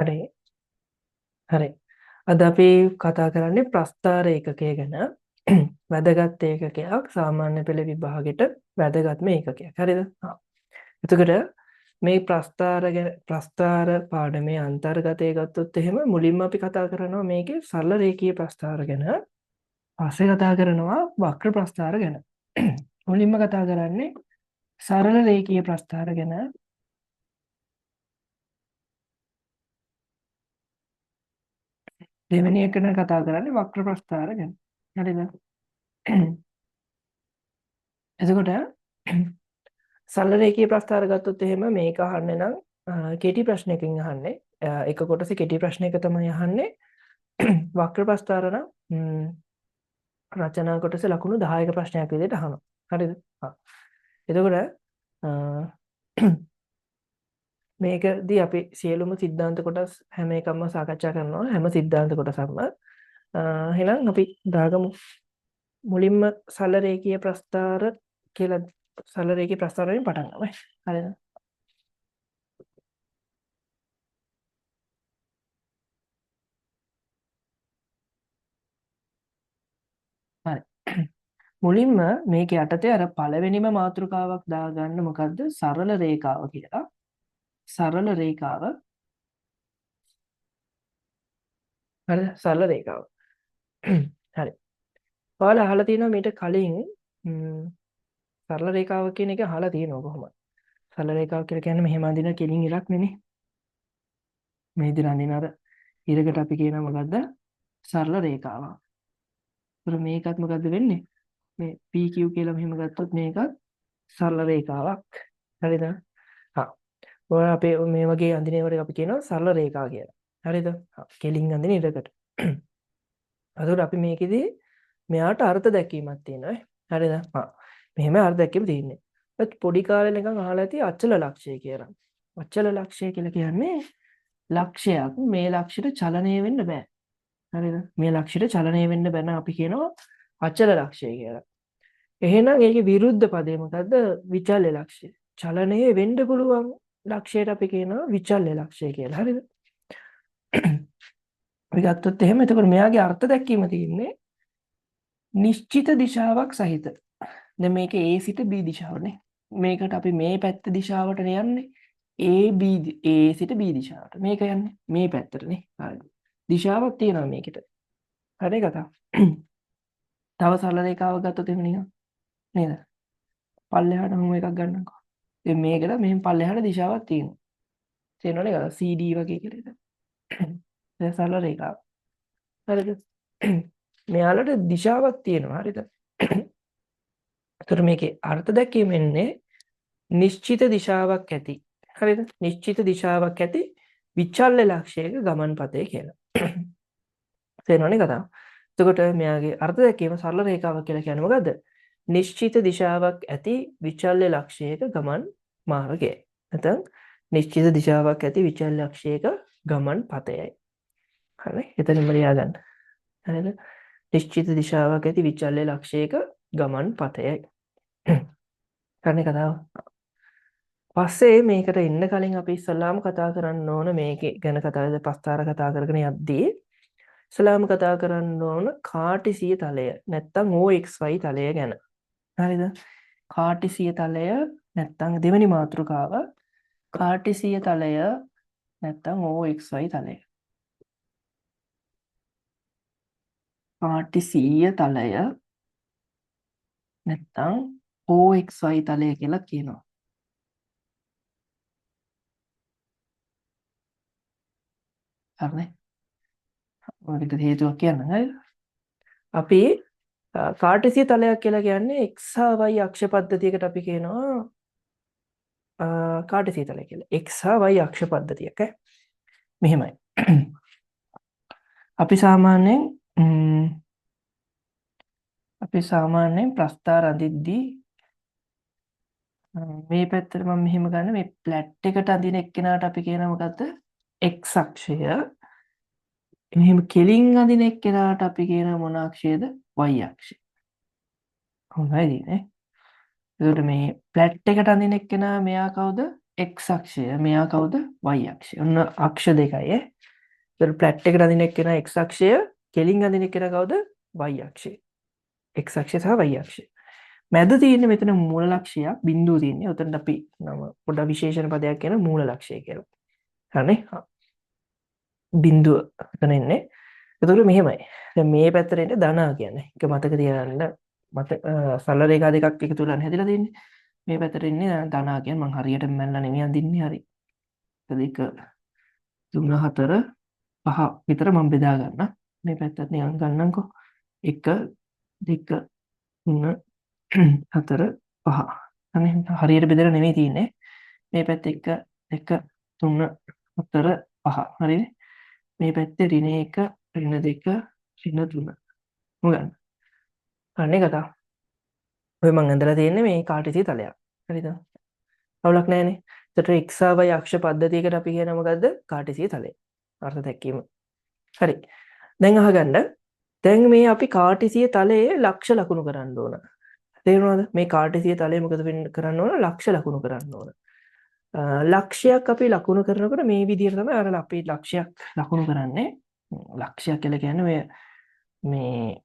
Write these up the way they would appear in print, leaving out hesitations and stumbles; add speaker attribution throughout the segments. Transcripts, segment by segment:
Speaker 1: හරි. හරි. අද අපි කතා කරන්නේ ප්‍රස්ථාර ඒකකය ගැන. වැදගත් ඒකකයක්, සාමාන්‍ය පෙළ විභාගෙට වැදගත්ම ඒකකයක්. හරිද? හා. එතකොට මේ ප්‍රස්ථාර ගැන, ප්‍රස්ථාර පාඩමේ අන්තර්ගතය ගත්තොත් එහෙම මුලින්ම අපි කතා කරනවා මේකේ සරල රේඛීය ප්‍රස්ථාර ගැන. පස්සේ කතා කරනවා වක්‍ර ප්‍රස්ථාර ගැන. මුලින්ම කතා කරන්නේ සරල රේඛීය ප්‍රස්ථාර ගැන. දෙවෙනි එක ගැන කතා කරන්නේ වක්‍ර ප්‍රස්ථාර ගැන. හරිද? එතකොට සරල රේඛීය ප්‍රස්ථාර ගත්තොත් එහෙම මේක අහන්නේ නම් කෙටි ප්‍රශ්නයකින් අහන්නේ. එක කොටසේ කෙටි ප්‍රශ්නයක තමයි අහන්නේ. වක්‍ර ප්‍රස්ථාර නම් රචනා කොටසේ ලකුණු 10ක ප්‍රශ්නයක් විදිහට අහනවා. හරිද? හා. එතකොට මේකදී අපි සියලුම සිද්ධාන්ත කොටස් හැම එකක්ම සාකච්ඡා කරනවා, හැම සිද්ධාන්ත කොටසක්ම. එහෙනම් අපි දාගමු. මුලින්ම සරල රේඛීය ප්‍රස්ථාර කියලා, සරල රේඛීය ප්‍රස්ථාර වලින් පටන් ගමු. හරිද? හරි. මුලින්ම මේක යටතේ අර පළවෙනිම මාතෘකාවක් දාගන්න මොකද්ද? සරල රේඛාව කියලා. සරල රේඛාව. හරිද? සරල රේඛාව. හරි. ඔයාලා අහලා තියෙනවා මීට කලින් සරල රේඛාව කියන එක අහලා තියෙනවා කොහොමද? සරල රේඛාව කියලා කියන්නේ මෙහෙම අඳින කෙලින් ඉරක් නෙනේ. මේ විදිහට අඳින අර ඉරකට අපි කියනවා මොකද්ද? සරල රේඛාවක්. ඒතර මේකත් මොකද්ද වෙන්නේ? මේ PQ කියලා මෙහෙම ගත්තොත් මේකත් සරල රේඛාවක්. හරිද? හා. ඔය අපේ මේ වගේ අඳින ඒවාට අපි කියනවා සරල රේඛා කියලා. හරිද? හා. කෙලින් අඳින ඉරකට. එතකොට අපි මේකෙදි මෙයාට අර්ථ දැක්වීමක් තියෙනවා. හරිද? හා. මෙහෙම අර්ථ දැක්වීම තියෙන්නේ. ඒත් පොඩි කාලේ නිකන් අහලා ඇති අචල ලක්ෂ්‍ය කියලා. අචල ලක්ෂ්‍ය කියලා කියන්නේ ලක්ෂ්‍යයක් මේ ලක්ෂ්‍යට චලනය වෙන්න බෑ. හරිද? මේ ලක්ෂ්‍යට චලනය වෙන්න බෑ නම් අපි කියනවා අචල ලක්ෂ්‍ය කියලා. එහෙනම් ඒකේ විරුද්ධ පදේ මොකද්ද? විචල්‍ය ලක්ෂ්‍ය. චලනය වෙන්න පුළුවන් ලක්ෂ්‍යයට අපි කියනවා විචල්‍ය ලක්ෂ්‍ය කියලා. හරිද? අපි ගත්තොත් එහෙම එතකොට මෙයාගේ අර්ථ දැක්වීම තියෙන්නේ නිශ්චිත දිශාවක් සහිත. දැන් මේක A සිට B දිශාවනේ. මේකට අපි මේ පැත්ත දිශාවට යන්නේ A B A සිට B දිශාවට. මේක යන්නේ මේ පැත්තටනේ. හරි. දිශාවක් තියෙනවා මේකට. හරි කතාව. තව සරල රේඛාවක් ගත්තොත් එහෙම නිකන් නේද? පල්ලෙහාට මම එකක් ගන්නම්කෝ. දැන් මේකට මෙහෙම පල්ලෙහාට දිශාවක් තියෙනවා. තේරෙනවනේ කතාව? CD වගේ කියලා හිතන්න. දැන් සරල රේඛාව. හරිද? මෙයාලට දිශාවක් තියෙනවා. හරිද? එතකොට මේකේ අර්ථ දැක්වීම එන්නේ නිශ්චිත දිශාවක් ඇති. හරිද? නිශ්චිත දිශාවක් ඇති විචල්‍ය ලක්ෂයක ගමන් පථය කියලා. තේරෙනවනේ කතාව? එතකොට මෙයාගේ අර්ථ දැක්වීම සරල රේඛාවක් කියලා කියන්නේ මොකද්ද? නිශ්චිත දිශාවක් ඇති විචල්‍ය ලක්ෂයක ගමන් මාර්ගයයි. නැත්නම් නිශ්චිත දිශාවක් ඇති විචල්‍ය ලක්ෂයක ගමන් පථයයි. හරි? එතනින්ම ලියා ගන්න. හරිද? නිශ්චිත දිශාවක් ඇති විචල්‍ය ලක්ෂයක ගමන් පථයයි. හරිනේ කතාව? පස්සේ මේකට එන්න කලින් අපි ඉස්සල්ලාම කතා කරන්න ඕන මේකේ ගැන කතා කරලා ප්‍රස්ථාර කතා කරගෙන යද්දී ඉස්සල්ලාම කතා කරන්න ඕන කාටිසිය තලය නැත්තම් OXY තලය ගැන. හරිද? කාටිසිය තලය නැත්තම් දෙවෙනි මාතෘකාව කාටිසිය තලය නැත්තම් OXY තලය. කාටිසීය තලය නැත්තම් OXY තලය කියලා කියනවා. හරිනේ? ඔයකට හේතුවක් කියන්නම්. හරිද? අපි කාටීසිය තලයක් කියලා කියන්නේ x හා y අක්ෂ පද්ධතියකට අපි කියනවා කාටීසිය තලය කියලා. x හා y අක්ෂ පද්ධතියක් ඈ. මෙහෙමයි. අපි සාමාන්‍යයෙන් ප්‍රස්ථාර අඳිද්දී මේ පැත්තට මම මෙහෙම ගන්න මේ ෆ්ලැට් එකට අඳින එක්කෙනාට අපි කියනවා මොකද්ද? x අක්ෂය. මෙහෙම කෙලින් අඳින එක්කෙනාට අපි කියනවා මොන අක්ෂයද? y අක්ෂය. හොඳයි නේ. එතකොට මේ ෆ්ලැට් එකට අඳින එක්කෙනා මෙයා කවුද? X අක්ෂය, මෙයා කවුද? Y අක්ෂය. ඔන්න අක්ෂ දෙකයි ඈ. ඒතර ෆ්ලැට් එකට අඳින එක්කෙනා X අක්ෂය, කෙලින් අඳින එක්කෙනා කවුද? Y අක්ෂය. X අක්ෂය සහ Y අක්ෂය. මැද තියෙන්නේ මෙතන මූල ලක්ෂ්‍යයක්, බිඳුව තියෙන්නේ. ඔතනට අපි නම පොඩ විශේෂණ පදයක් කියන මූල ලක්ෂ්‍යය කියලා. හරිනේ? බිඳුව එතන එන්නේ. එතකොට මෙහෙමයි. දැන් මේ පැත්තට එන්නේ ධනා කියන්නේ. ඒක මතක තියාගන්න. මත සරල රේඛා දෙකක් එකතු වෙලා හැදිලා තියෙන්නේ. මේ පැත්තට එන්නේ ධනා කියන්නේ මං හරියට මැනලා නෙමෙයි අඳින්නේ. හරි. 2 3 4 5 විතර මං බෙදා ගන්න. මේ පැත්තත් නිකන් ගන්නම්කෝ. 1 2 3 4 5. අනේ හරියට බෙදලා නෙමෙයි තියෙන්නේ. මේ පැත්ත 1 2 3 4 5. හරිනේ? මේ පැත්තේ ඍණ 1 ඍණ 2 ඍණ 3. මොකක්ද? අනේ කතාව. ඔය මං ඇඳලා තියෙන්නේ මේ කාටීසිය තලයක්. හරිද? අවුලක් නැහැනේ. එතකොට x හා y අක්ෂ පද්ධතියකට අපි කියන මොකද්ද? කාටීසිය තලය. අර්ථ දැක්වීම. හරි. දැන් අහගන්න. දැන් මේ අපි කාටීසිය තලයේ ලක්ෂ ලකුණු කරන්න ඕන. තේරුණාද? මේ කාටීසිය තලයේ මොකද කරන්න ඕන? ලක්ෂ ලකුණු කරන්න ඕන. ලක්ෂයක් අපි ලකුණු කරනකොට මේ විදිහට තමයි අර අපි ලක්ෂයක් ලකුණු කරන්නේ. ලක්ෂයක් කියලා කියන්නේ මේ මේ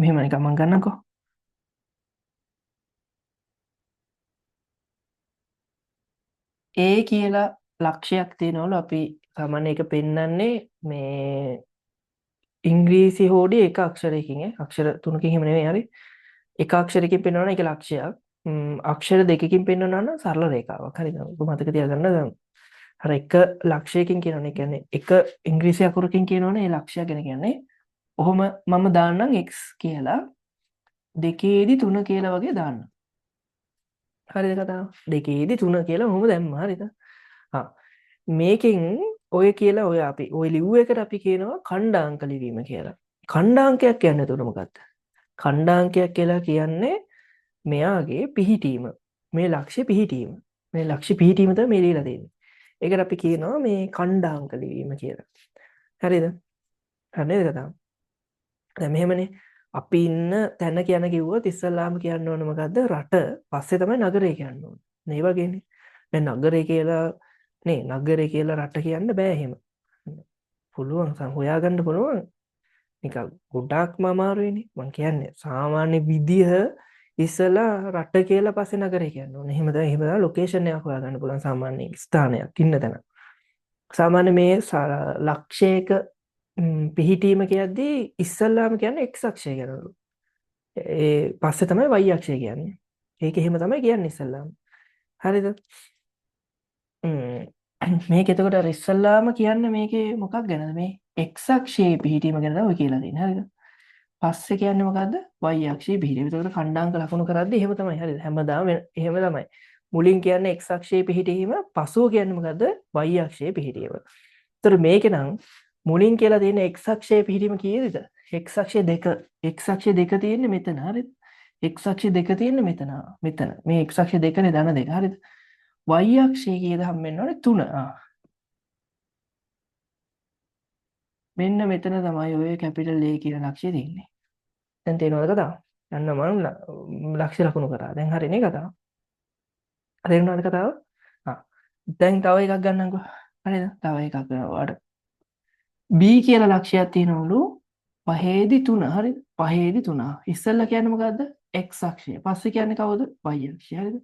Speaker 1: මෙහෙම නිකන් මං ගන්නම්කෝ. A කියලා ලක්ෂයක් තියෙනවලු. අපි සාමාන්‍ය ඒක පෙන්වන්නේ මේ ඉංග්‍රීසි හෝඩිය එක අක්ෂරයකින් ඈ. අක්ෂර තුනකින් එහෙම නෙමෙයි. හරි. එක අක්ෂරයකින් පෙන්වනවා නම් ඒක ලක්ෂයක්. අක්ෂර දෙකකින් පෙන්වනවා නම් සරල රේඛාවක්. හරිද? ඔබ මතක තියාගන්න දැන් අර එක ලක්ෂයකින් කියනවනේ, කියන්නේ එක ඉංග්‍රීසි අකුරකින් කියනවනේ ඒ ලක්ෂය ගැන කියන්නේ. ඔහොම මම දාන්නම් x කියලා දෙකේදි 3 කියලා වගේ දාන්න. හරිද කතාව? දෙකේදි 3 කියලා ඔහොම දැම්මා. හරිද? හා මේකෙන් ඔය කියලා ඔය අපි ඔය ලිව්ව එකට අපි කියනවා ඛණ්ඩාංක ලිවීම කියලා. ඛණ්ඩාංකයක් කියන්නේ එතකොට මොකද්ද? ඛණ්ඩාංකයක් කියලා කියන්නේ මෙයාගේ පිහිටීම. මේ ලක්ෂ්‍ය පිහිටීම. මේ ලක්ෂ්‍ය පිහිටීම තමයි මේ ලියලා තියෙන්නේ. ඒකට අපි කියනවා මේ ඛණ්ඩාංක ලිවීම කියලා. හරිද? හරි නේද කතාව? දැන් මෙහෙමනේ අපි ඉන්න තැන කියන කිව්වොත් ඉස්සල්ලාම කියන්න ඕන මොකද්ද? රට. පස්සේ තමයි නගරය කියන්න ඕන. මේ වගේනේ. දැන් නගරය කියලා නේ, නගරය කියලා රට කියන්න බෑ එහෙම. පුළුවන් හොයාගන්න පුළුවන්. නිකන් ගොඩාක්ම අමාරුයිනේ. මං කියන්නේ සාමාන්‍ය විදිහ ඉස්සලා රට කියලා පස්සේ නගරය කියන්න ඕනේ. එහෙම තමයි, එහෙම තමයි ලොකේෂන් එකක් හොයාගන්න පුළුවන් සාමාන්‍ය ස්ථානයක් ඉන්න තැන. සාමාන්‍ය මේ ලක්ෂයක පිහිටීම කියද්දී ඉස්සල්ලාම කියන්නේ x අක්ෂය ගැනලු. ඒ පස්සේ තමයි y අක්ෂය කියන්නේ. ඒක එහෙම තමයි කියන්නේ ඉස්සල්ලාම. හරිද? මේක එතකොට අර ඉස්සල්ලාම කියන්නේ මේකේ මොකක් ගැනද? මේ x අක්ෂයේ පිහිටීම ගැන තමයි ඔය කියලා තියෙන්නේ. හරිද? පස්සේ කියන්නේ මොකද්ද? y අක්ෂයේ පිහිටීම. එතකොට ඛණ්ඩාංක ලකුණු කරද්දී එහෙම තමයි. හරිද? හැමදාම එහෙම තමයි. මුලින් කියන්නේ x අක්ෂයේ පිහිටීම, පසුව කියන්නේ මොකද්ද? y අක්ෂයේ පිහිටීම. එතකොට මේකේ නම් මුලින් කියලා තියෙන x අක්ෂයේ පිහිටීම කීයද? x අක්ෂයේ 2. x අක්ෂයේ 2 තියෙන්නේ මෙතන. හරිද? x අක්ෂයේ 2 තියෙන්නේ මෙතන. මෙතන. මේ x අක්ෂයේ 2 නේ ධන 2. හරිද? y අක්ෂයේ කීයද හම්බෙන්න ඕනේ? 3. මෙන්න මෙතන තමයි ඔය කැපිටල් A කියන ලක්ෂ්‍යය තියෙන්නේ. දැන් තේරෙනවද කතාව? යන්න මම ලක්ෂ්‍ය ලකුණු කරා. දැන් හරිනේ කතාව. තේරුණාද කතාව? දැන් තව එකක් ගන්නම්කෝ. හරිද? තව එකක් ගන්නවා. B කියලා ලක්ෂ්‍යයක් තියෙනවලු පහේදි 3. හරිද? පහේදි 3. ඉස්සෙල්ලා කියන්නේ මොකද්ද? x අක්ෂය. පස්සේ කියන්නේ කවුද? y අක්ෂය. හරිද?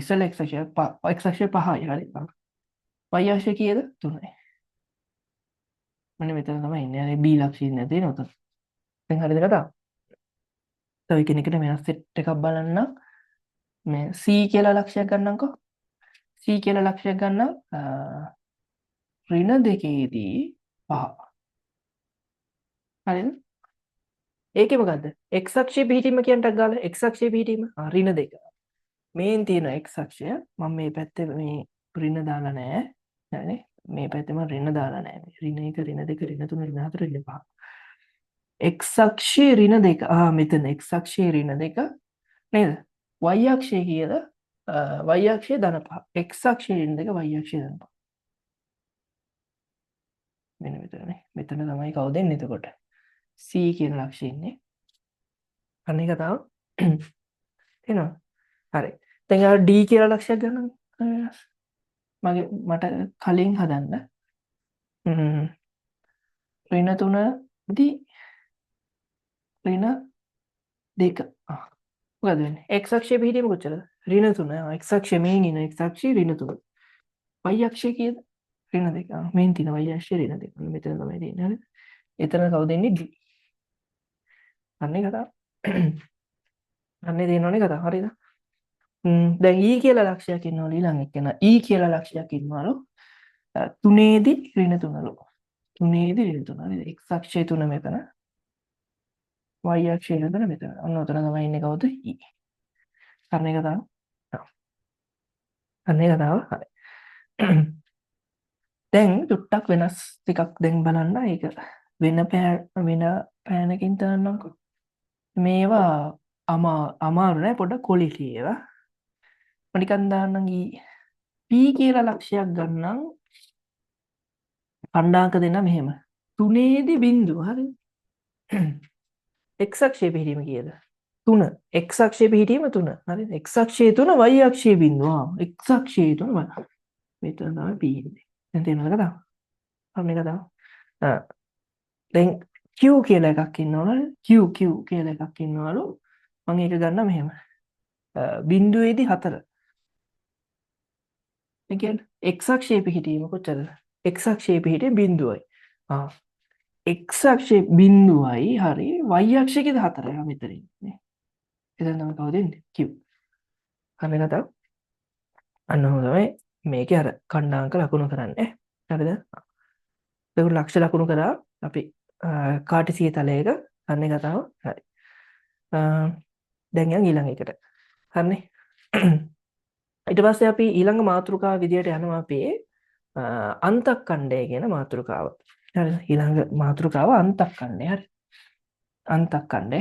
Speaker 1: ඉස්සෙල්ලා x අක්ෂය, x අක්ෂය 5යි. හරි. y අක්ෂය කීයද? 3යි. මෙන්න මෙතන තමයි ඉන්නේ. අර B ලක්ෂ්‍යය ඉන්නේ තියෙන උතන. දැන් හරිද කතාව? තව එකිනෙකට වෙනස් සෙට් එකක් බලන්න. මේ C කියලා ලක්ෂ්‍යයක් ගන්නම්කෝ. C කියලා ලක්ෂ්‍යයක් ගන්නම් ඍණ දෙකේදී 5. හරිද? ඒකේ මොකද්ද? x අක්ෂයේ පිහිටීම කියන්නටක් ගාලා x අක්ෂයේ පිහිටීම ඍණ 2. මේන් තියෙන x අක්ෂය මම මේ පැත්තේ මේ ඍණ දාලා නෑ. හරිනේ? මේ පැත්තේ මම ඍණ දාලා නෑ. ඍණ 1 ඍණ 2 ඍණ 3 ඍණ 4 ඍණ 5. x අක්ෂයේ ඍණ 2. මෙතන x අක්ෂයේ ඍණ 2 නේද? y අක්ෂය කීයද? y අක්ෂය ධන 5. x අක්ෂයේ ඍණ 2 y අක්ෂය ධන 5. මෙන්න මෙතනනේ. මෙතන තමයි කවුද එන්නේ එතකොට? C කියන ලක්ෂ්‍යය ඉන්නේ. අන්න ඒක තමයි. තේරෙනවද? හරි. දැන් අර D කියලා ලක්ෂයක් ගන්න මගේ මට කලින් හදන්න. ඍණ 3 දී ඍණ 2. මොකද වෙන්නේ? X අක්ෂයේ පිහිටීම කොච්චරද? ඍණ 3. X අක්ෂය මේන් ඉන x අක්ෂය ඍණ 3. Y අක්ෂය කීයද? ඍණ 2. මේන් තියෙන y අක්ෂය ඍණ 2. මෙතන තමයි තියෙන්නේ. හරිද? එතන කවුද ඉන්නේ? D. අන්නේ කතාව. අන්නේ තියෙනවනේ කතාව. හරිද? දැන් E කියලා ලක්ෂයක් ඉන්නවලු ඊළඟ එක්කෙනා. E කියලා ලක්ෂයක් ඉන්නවලු. තුනේදී ඍණ 3ලු. තුනේදී ඍණ 3. හරිද? X අක්ෂය 3 මෙතන. Y අක්ෂය 3 මෙතන. ඔන්න ඔතන තමයි ඉන්නේ කවුද? E. අන්නේ කතාව. අන්නේ කතාව. හරි. දැන් චුට්ටක් වෙනස් ටිකක් දැන් බලන්න. ඒක වෙන පෑනකින් දාන්නම්කෝ. මේවා අමාරු නෑ, පොඩ්ඩක් ක්වොලිටි ඒවා. මම නිකන් දාන්නම් E P කියලා ලක්ෂයක් ගන්නම්. ඛණ්ඩාංක දෙන්න මෙහෙම. තුනේදී බිංදුව. හරිද? X අක්ෂයේ පිහිටීම කීයද? 3. X අක්ෂයේ පිහිටීම 3. හරිද? X අක්ෂයේ 3 Y අක්ෂයේ බිංදුව. X අක්ෂයේ 3 Y. මෙතන තමයි P ඉන්නේ. දැන් තේරෙනවද කතාව? හරි මේ කතාව. දැන් Q කියලා එකක් ඉන්නවලු. Q කියලා එකක් ඉන්නවලු. මම ඒක ගන්න මෙහෙම. බිංදුවේදී 4. ඒ කියන්නේ X අක්ෂයේ පිහිටීම කොච්චරද? X අක්ෂයේ පිහිටීම බිංදුවයි. X අක්ෂයේ බිංදුවයි. හරි. Y අක්ෂයේද 4. මෙතන ඉන්නේ. එතන තමයි කවුද ඉන්නේ? Q. හරි කතාව. අන්න ඔහොම තමයි මේකේ අර ඛණ්ඩාංක ලකුණු කරන්නේ. හරිද? ඒක ලක්ෂ ලකුණු කරා අපි කාටිසිය තලයක. හරිනේ කතාව. හරි. දැන් යන් ඊළඟ එකට. හරිනේ. ඊට පස්සේ අපි ඊළඟ මාතෘකාව විදියට යනවා අපේ අන්තක්ඛණ්ඩය කියන මාතෘකාව. හරි. ඊළඟ මාතෘකාව අන්තක්ඛණ්ඩය. හරි. අන්තක්ඛණ්ඩය.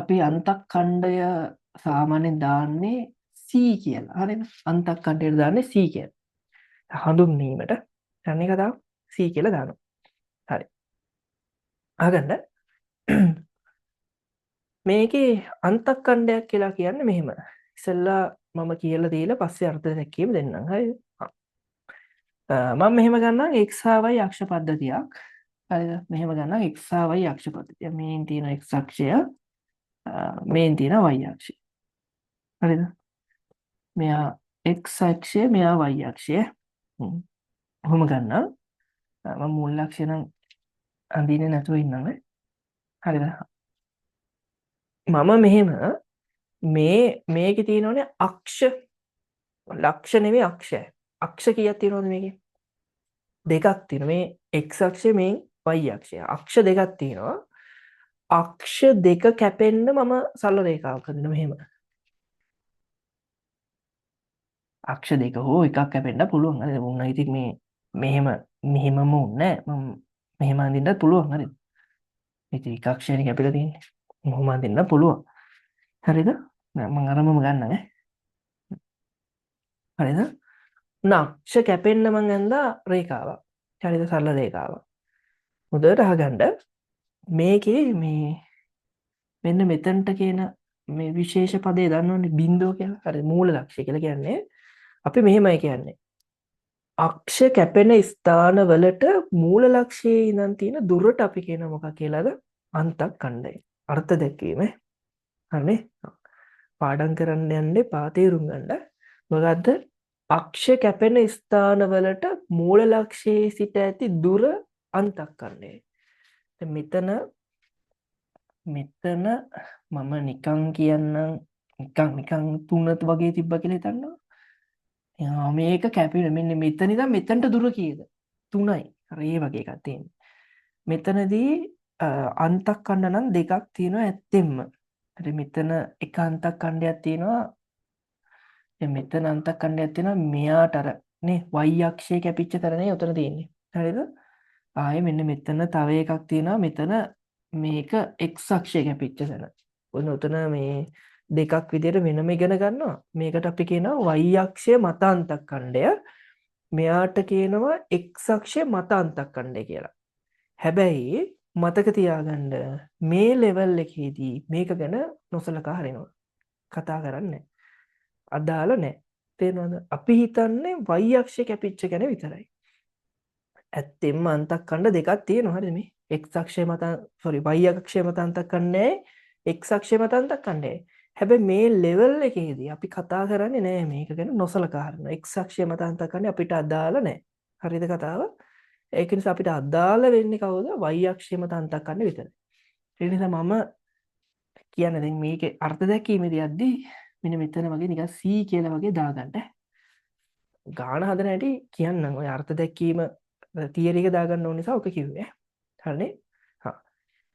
Speaker 1: අපි අන්තක්ඛණ්ඩය සාමාන්‍යයෙන් දාන්නේ C කියලා. හරිද? අන්තක්ඛණ්ඩයට දාන්නේ C කියලා. හඳුන්වීමට යන්නේ කතාව C කියලා දානවා. හරි. අහගන්න. මේකේ අන්තක්ඛණ්ඩයක් කියලා කියන්නේ මෙහෙම. ඉස්සෙල්ලා මම කියලා දීලා පස්සේ අර්ථ දැක්වීම දෙන්නම්. හරිද? මම මෙහෙම ගන්නම් x හා y අක්ෂ පද්ධතියක්. හරිද? මෙහෙම ගන්නම් x හා y අක්ෂ පද්ධතිය. මේන් තියෙන x අක්ෂය, මේන් තියෙන y අක්ෂය. හරිද? මෙයා x අක්ෂය, මෙයා y අක්ෂය. ඔහොම ගන්නම්. මම මුල් අක්ෂය නම් අඳින්නේ නැතුව ඉන්නම් නේ. හරිද? මම මෙහෙම මේකේ තියෙනවනේ අක්ෂ, ලක්ෂ නෙවෙයි අක්ෂය. අක්ෂ කීයක් තියෙනවද මේකේ? දෙකක් තියෙනවා. මේ x අක්ෂය, මේ y අක්ෂය. අක්ෂ දෙකක් තියෙනවා. අක්ෂ දෙක කැපෙන්න මම සරල රේඛාවක් හදනවා මෙහෙම. අක්ෂ දෙක හෝ එකක් කැපෙන්න පුළුවන්. හරිද? මුන් නම් ඉතින් මේ මෙහෙම මෙහෙමම උන්නේ නෑ. මම මෙහෙම අඳින්නත් පුළුවන්. හරිද? ඉතින් එක අක්ෂයනේ කැපිලා තියෙන්නේ. මොහොම අඳින්න පුළුවන්. හරිද? නෑ මං අරමම ගන්නම් ඈ. හරිද? අක්ෂ කැපෙන්න මං ඇඳා රේඛාවක්. හරිද? සරල රේඛාවක්. හොඳට අහගන්න. මේකේ මේ මෙන්න මෙතනට කියන මේ විශේෂ පදේ දන්නවනේ බිඳුව කියලා. හරි, මූල ලක්ෂ්‍ය කියලා කියන්නේ අපි මෙහෙමයි කියන්නේ. අක්ෂ කැපෙන ස්ථානවලට මූල ලක්ෂ්‍යයේ ඉඳන් තියෙන දුරට අපි කියන මොකක් කියලාද? අන්තක්ඛණ්ඩය. අර්ථ දැක්වීම. හරිනේ? පාඩම් කරන්න යන්න එපා, තේරුම් ගන්න. මොකද්ද? අක්ෂ කැපෙන ස්ථානවලට මූල ලක්ෂ්‍යයේ සිට ඇති දුර අන්තක්ඛණ්ඩය. දැන් මෙතන මෙතන මම නිකන් කියන්නම්, නිකන් නිකන් තුන වගේ තිබ්බ කියලා හිතන්න. මේක කැපෙන මෙන්න මෙතන ඉඳන් මෙතනට දුර කීයද? 3යි. අර ඒ වගේ එකක් තියෙන්නේ. මෙතනදී අන්තක්ඛණ්ඩ නම් දෙකක් තියෙනවා ඇත්තෙන්ම. හරි, මෙතන එක අන්තක්ඛණ්ඩයක් තියෙනවා. දැන් මෙතන අන්තක්ඛණ්ඩයක් තියෙනවා මෙයාට අර නේ y අක්ෂය කැපිච්ච තැනනේ උතන තියෙන්නේ. හරිද? ආයේ මෙන්න මෙතන තව එකක් තියෙනවා. මෙතන මේක x අක්ෂය කැපිච්ච තැන. ඔන්න උතන මේ දෙකක් විදියට වෙනම ඉගෙන ගන්නවා. මේකට අපි කියනවා y අක්ෂය මත අන්තක්ඛණ්ඩය. මෙයාට කියනවා x අක්ෂය මත අන්තක්ඛණ්ඩය කියලා. හැබැයි මතක තියාගන්න මේ ලෙවල් එකේදී මේක ගැන නොසලකා හරිනවා. කතා කරන්නේ අදාළ නැහැ. තේරෙනවද? අපි හිතන්නේ y අක්ෂය කැපිච්ච ගැන විතරයි. ඇත්තෙන්ම අන්තක්ඛණ්ඩ දෙකක් තියෙනවා. හරිද මේ? X අක්ෂය මත සෝරි y අක්ෂය මත අන්තක්ඛණ්ඩයයි x අක්ෂය මත අන්තක්ඛණ්ඩයයි. හැබැයි මේ ලෙවල් එකේදී අපි කතා කරන්නේ නෑ මේක ගැන නොසලකා හරිනවා. X අක්ෂය මත අන්තක්ඛණ්ඩය අපිට අදාළ නෑ. හරිද කතාව? ඒක නිසා අපිට අදාළ වෙන්නේ කවුද? Y අක්ෂය මත අන්තක්ඛණ්ඩය විතරයි. ඒ නිසා මම කියන්නේ දැන් මේකේ අර්ථ දැක්වීමේදී යද්දී මෙන්න මෙතන වගේ නිකන් C කියලා වගේ දාගන්න. ගාන හදන හැටි කියන්නම්. ඔය අර්ථ දැක්වීම තියරි එක දාගන්න ඕන නිසා ඔක කිව්වේ. හරිනේ? හා.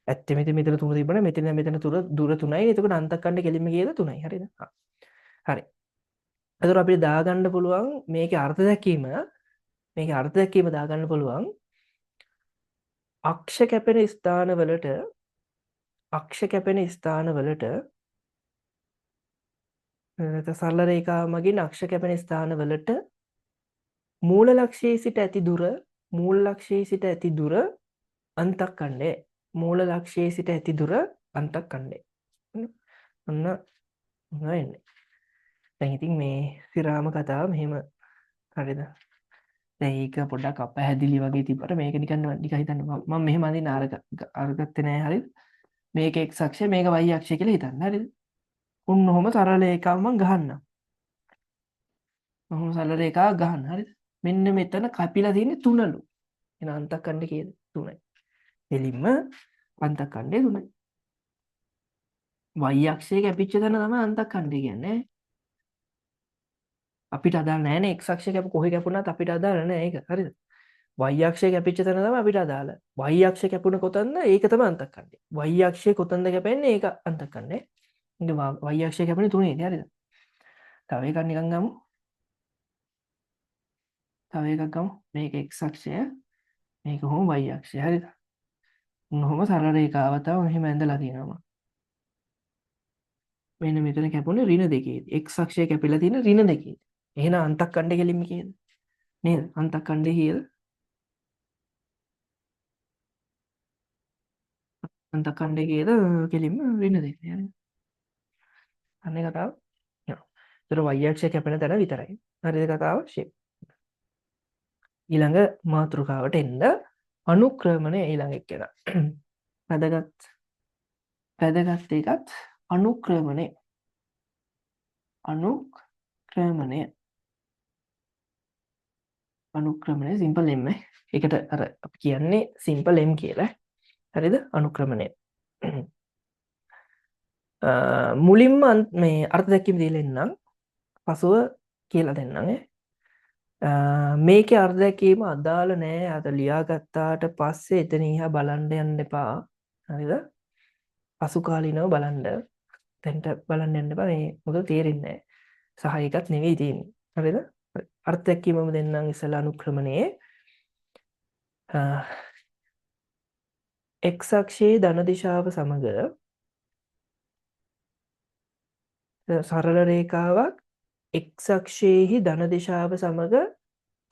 Speaker 1: ඇත්තෙම ඉතින් මෙතන තුන තිබ්බනේ මෙතන මෙතන තුන දුර තුනයි. එතකොට අන්තක්ඛණ්ඩ කෙලින්ම කීයද? තුනයි. හරිද? හා. හරි. එතකොට අපිට දාගන්න පුළුවන් මේකේ අර්ථ දැක්වීම මේකේ අර්ථ දැක්වීම දාගන්න පුළුවන් අක්ෂ කැපෙන ස්ථානවලට අක්ෂ කැපෙන ස්ථානවලට නැත්නම් සරල රේඛාව මගින් අක්ෂ කැපෙන ස්ථානවලට මූල ලක්ෂයේ සිට ඇති දුර මූල ලක්ෂයේ සිට ඇති දුර අන්තක්ඛණ්ඩය මූල ලක්ෂයේ සිට ඇති දුර අන්තක්ඛණ්ඩය. ඔන්න ඔන්න එන්නේ. දැන් ඉතින් මේ සිරාම කතාව මෙහෙම හරිද? දැන් ඒක පොඩ්ඩක් අපැහැදිලි වගේ තිබ්බට මේක නිකන් නිකන් හිතන්න මම මෙහෙම අඳින්න අර අරගත්තේ නෑ හරිද? මේක x අක්ෂය මේක y අක්ෂය කියලා හිතන්න හරිද? උන් ඔහොම සරල රේඛාවක් මං ගහන්නම්. ඔහොම සරල රේඛාවක් ගහන්න හරිද? මෙන්න මෙතන කැපිලා තියෙන්නේ තුනලු. එහෙනම් අන්තක්ඛණ්ඩ කීයද? තුනයි. දෙලින්ම අන්තක්ඛණ්ඩය තුනයි. y අක්ෂය කැපිච්ච තැන තමයි අන්තක්ඛණ්ඩය කියන්නේ. අපිට අදාළ නෑනේ x අක්ෂය කැප කොහේ කැපුණත් අපිට අදාළ නෑ ඒක. හරිද? y අක්ෂය කැපිච්ච තැන තමයි අපිට අදාළ. y අක්ෂය කැපුණ කොතනද? ඒක තමයි අන්තක්ඛණ්ඩය. y අක්ෂය කොතනද කැපෙන්නේ? ඒක අන්තක්ඛණ්ඩය. ඉතින් y අක්ෂය කැපෙන්නේ තුනේදී. හරිද? තව එකක් නිකන් ගමු. තව එකක් ගමු. මේක x අක්ෂය මේක කොහොම y අක්ෂය. හරිද? ඔහොම සරල රේඛාව තව මෙහෙම ඇඳලා තියෙනවා. මෙන්න මෙතන කැපුණේ ඍණ දෙකේදී. x අක්ෂය කැපිලා තියෙන ඍණ දෙකේදී. එහෙනම් අන්තක්ඛණ්ඩ කෙලින්ම කීයද? නේද? අන්තක්ඛණ්ඩය කීයද? අන්තක්ඛණ්ඩය කීයද? කෙලින්ම ඍණ දෙක. හරිද? අනේ කතාව. ඒතර y අක්ෂය කැපෙන තැන විතරයි. හරිද කතාව? ෂේප්. ඊළඟ මාතෘකාවට එන්න අනුක්‍රමණය ඊළඟ එක්කෙනා. වැදගත් වැදගත් එකත් අනුක්‍රමණය. අනුක්‍රමණය. අනුක්‍රමණය සිම්පල් M ඒකට අර අපි කියන්නේ සිම්පල් M කියලා. හරිද? අනුක්‍රමණය. මුලින්ම මේ අර්ථ දැක්වීම දීලා එන්නම්. පසුව කියලා දෙන්නම් ඈ. මේකේ අර්ථ දැක්වීම අදාළ නෑ. අද ලියාගත්තාට පස්සේ එතන ඉහා බලන්න යන්න එපා. හරිද? පසු කාලීනව බලන්න. දැන්ට බලන්න යන්න එපා. මේ මොකද තේරෙන්නේ නෑ. සහ ඒකත් නෙවෙයි තියෙන්නේ. හරිද? අර්ථ දැක්වීමම දෙන්නම් ඉස්සෙල්ලා අනුක්‍රමණයේ. x අක්ෂයේ ධන දිශාව සමග සරල රේඛාවක් x අක්ෂයේහි ධන දිශාව සමග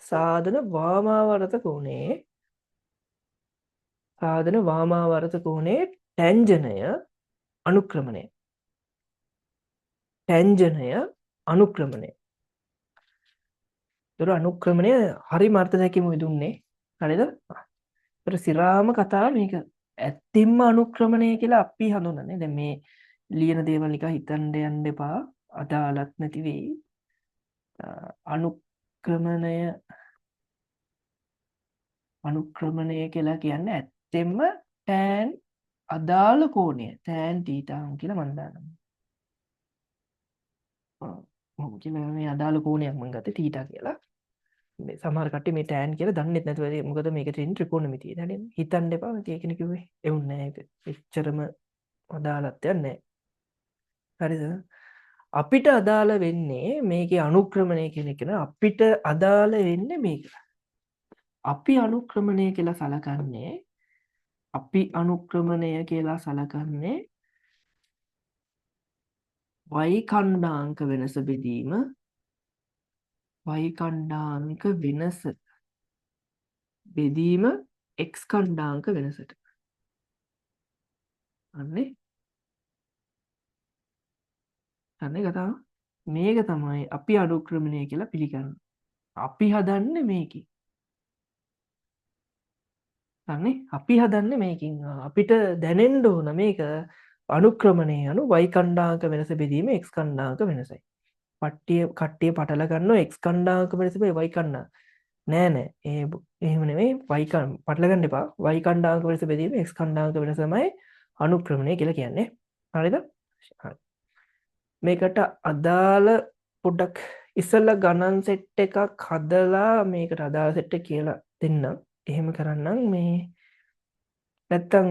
Speaker 1: සාධන වාමාවර්ත කෝණයේ සාධන වාමාවර්ත කෝණයේ ටැන්ජනය අනුක්‍රමණය ටැන්ජනය අනුක්‍රමණය. ඒතර අනුක්‍රමණය හරිම අර්ථ දැකීම දුන්නේ. හරිද? ඒතර සිරාම කතාව මේක ඇත්තින්ම අනුක්‍රමණය කියලා අපි හඳුනන්නේ. දැන් මේ ලියන දේවල් නිකන් හිතන්න යන්න එපා. අදාළත් නැති වෙයි. අනුක්‍රමණය අනුක්‍රමණය කියලා කියන්නේ ඇත්තෙන්ම tan අදාළ කෝණය tan θ කියලා මම දානවා. ඔව් කියලා මේ අදාළ කෝණයක් මම ගත්තේ θ කියලා. මේ සමහර කට්ටිය මේ tan කියලා දන්නෙත් නැතුව ඇති. මොකද මේක තියෙන ත්‍රිකෝණමිතිය. හරිද? හිතන්න එපා. මම ඒකනේ කිව්වේ. එවුන් නෑ ඒක. එච්චරම අදාළත්වයක් නෑ. හරිද? අපිට අදාළ වෙන්නේ මේකේ අනුක්‍රමණය කියන එක නේ. අපිට අදාළ වෙන්නේ මේක. අපි අනුක්‍රමණය කියලා සලකන්නේ අපි අනුක්‍රමණය කියලා සලකන්නේ y ඛණ්ඩාංක වෙනස බෙදීම y ඛණ්ඩාංක වෙනස බෙදීම x ඛණ්ඩාංක වෙනසට. අන්නේ අන්නේ කතාව. මේක තමයි අපි අනුක්‍රමණය කියලා පිළිගන්නේ. අපි හදන්නේ මේකෙන්. අන්නේ අපි හදන්නේ මේකෙන්. අපිට දැනෙන්න ඕන මේක අනුක්‍රමණය යනු y ඛණ්ඩාංක වෙනස බෙදීම x ඛණ්ඩාංක වෙනසයි. කට්ටිය පටල ගන්නවා x ඛණ්ඩාංක වෙනස බෙ y ඛණ්ඩාංක. නෑ නෑ එහෙම නෙමෙයි, y පටල ගන්න එපා. y ඛණ්ඩාංක වෙනස බෙදීම x ඛණ්ඩාංක වෙනස තමයි අනුක්‍රමණය කියලා කියන්නේ. හරිද? හරි. මේකට අදාළ පොඩ්ඩක් ඉස්සෙල්ලා ගණන් සෙට් එකක් හදලා මේකට අදාළ සෙට් එක කියලා දෙන්නම්. එහෙම කරන්නම් මේ නැත්තම්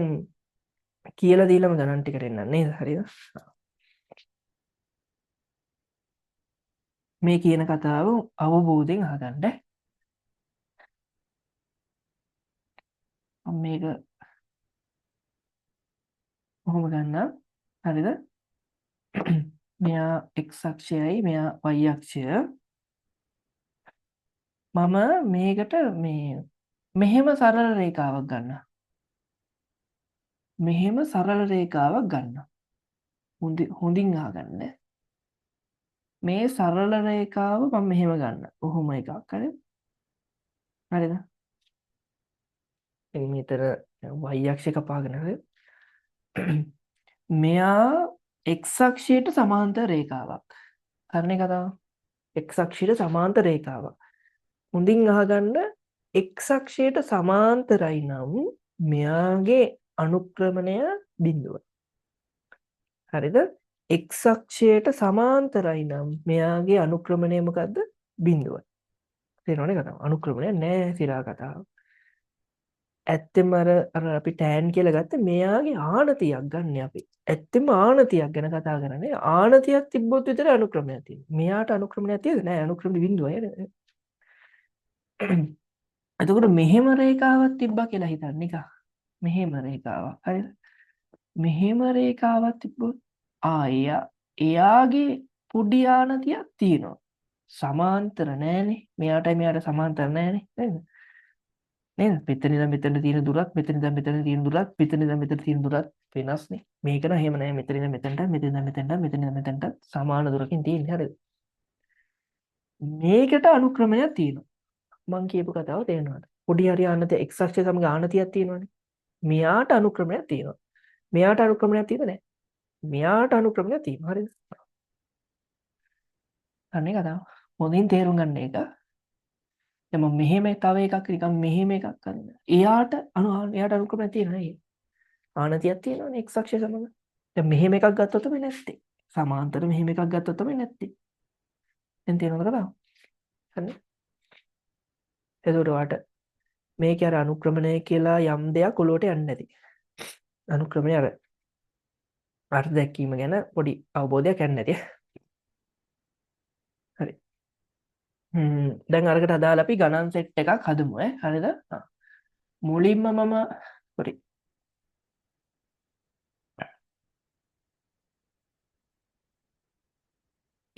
Speaker 1: කියලා දීලම ගණන් ටිකට එන්නම් නේද? හරිද? මේ කියන කතාව අවබෝධයෙන් අහගන්න. මම මේක කොහොම ගන්නම්? හරිද? මෙයා x අක්ෂයයි මෙයා y අක්ෂය. මම මේකට මේ මෙහෙම සරල රේඛාවක් ගන්නවා. මෙහෙම සරල රේඛාවක් ගන්නවා. හොඳින් අහගන්න. මේ සරල රේඛාව මම මෙහෙම ගන්නවා. ඔහොම එකක්. හරිද? හරිද? ඉතින් මෙතන y අක්ෂය කපාගෙන හරිද? මෙයා x අක්ෂයට සමාන්තර රේඛාවක්. හරිනේ කතාව? x අක්ෂයට සමාන්තර රේඛාවක්. හොඳින් අහගන්න, x අක්ෂයට සමාන්තරයි නම් මෙයාගේ අනුක්‍රමණය බිඳුව. හරිද? x අක්ෂයට සමාන්තරයි නම් මෙයාගේ අනුක්‍රමණය මොකද්ද? බිඳුවයි. තේරෙනවනේ කතාව? අනුක්‍රමණය නෑ සිරා කතාව. ඇත්තෙම අර අපි ටෑන් කියලා ගත්තේ මෙයාගේ ආනතියක් ගන්න අපි. ඇත්තෙම ආනතියක් ගැන කතා කරන්නේ. ආනතියක් තිබ්බොත් විතර අනුක්‍රමයක් තියෙනවා. මෙයාට අනුක්‍රමණයක් තියෙද? නෑ, අනුක්‍රමණය බිඳුවයි නේද? එතකොට මෙහෙම රේඛාවක් තිබ්බා කියලා හිතන්න නිකන්. මෙහෙම රේඛාවක්. හරිද? මෙහෙම රේඛාවක් තිබ්බොත් එයාගේ පොඩි ආනතියක් තියෙනවා. සමාන්තර නෑනේ. මෙයාටයි මෙයාට සමාන්තර නෑනේ. නේද? නේද? මෙතන ඉඳන් මෙතන තියෙන දුරත්, මෙතන ඉඳන් මෙතන තියෙන දුරත්, මෙතන ඉඳන් මෙතන තියෙන දුරත් වෙනස්නේ. මේක නම් එහෙම නෑ. මෙතන ඉඳන් මෙතනට, මෙතන ඉඳන් මෙතනට, මෙතන ඉඳන් මෙතනට සමාන දුරකින් තියෙන්නේ. හරිද? මේකට අනුක්‍රමයක් තියෙනවා. මං කියපු කතාව තේරෙනවද? පොඩි හරි ආනතිය x අක්ෂය සමග ආනතියක් තියෙනවනේ. මෙයාට අනුක්‍රමයක් තියෙනවා. මෙයාට අනුක්‍රමයක් තියෙද නෑ? මෙයාට අනුක්‍රමයක් තියෙනවා. හරිද? අනේ කතාව. හොඳින් තේරුම් ගන්න එක. දැන් මම මෙහෙම තව එකක් නිකන් මෙහෙම එකක් කරන්න. එයාට අනුක්‍රමයක් තියෙනවා නේද? ආනතියක් තියෙනවනේ x අක්ෂය සමග. දැන් මෙහෙම එකක් ගත්තොත් තමයි නැත්තේ. සමාන්තර මෙහෙම එකක් ගත්තොත් තමයි නැත්තේ. දැන් තේරෙනවද කතාව? හරිද? එතකොට ඔයාට මේකේ අර අනුක්‍රමණය කියලා යම් දෙයක් ඔලුවට යන්නේ නැති. අනුක්‍රමණය අර අර්ථ දැක්වීම ගැන පොඩි අවබෝධයක් යන්නේ නැති. හරි. දැන් අරකට අදාළ අපි ගණන් සෙට් එකක් හදමු ඈ. හරිද? මුලින්ම මම සෝරි.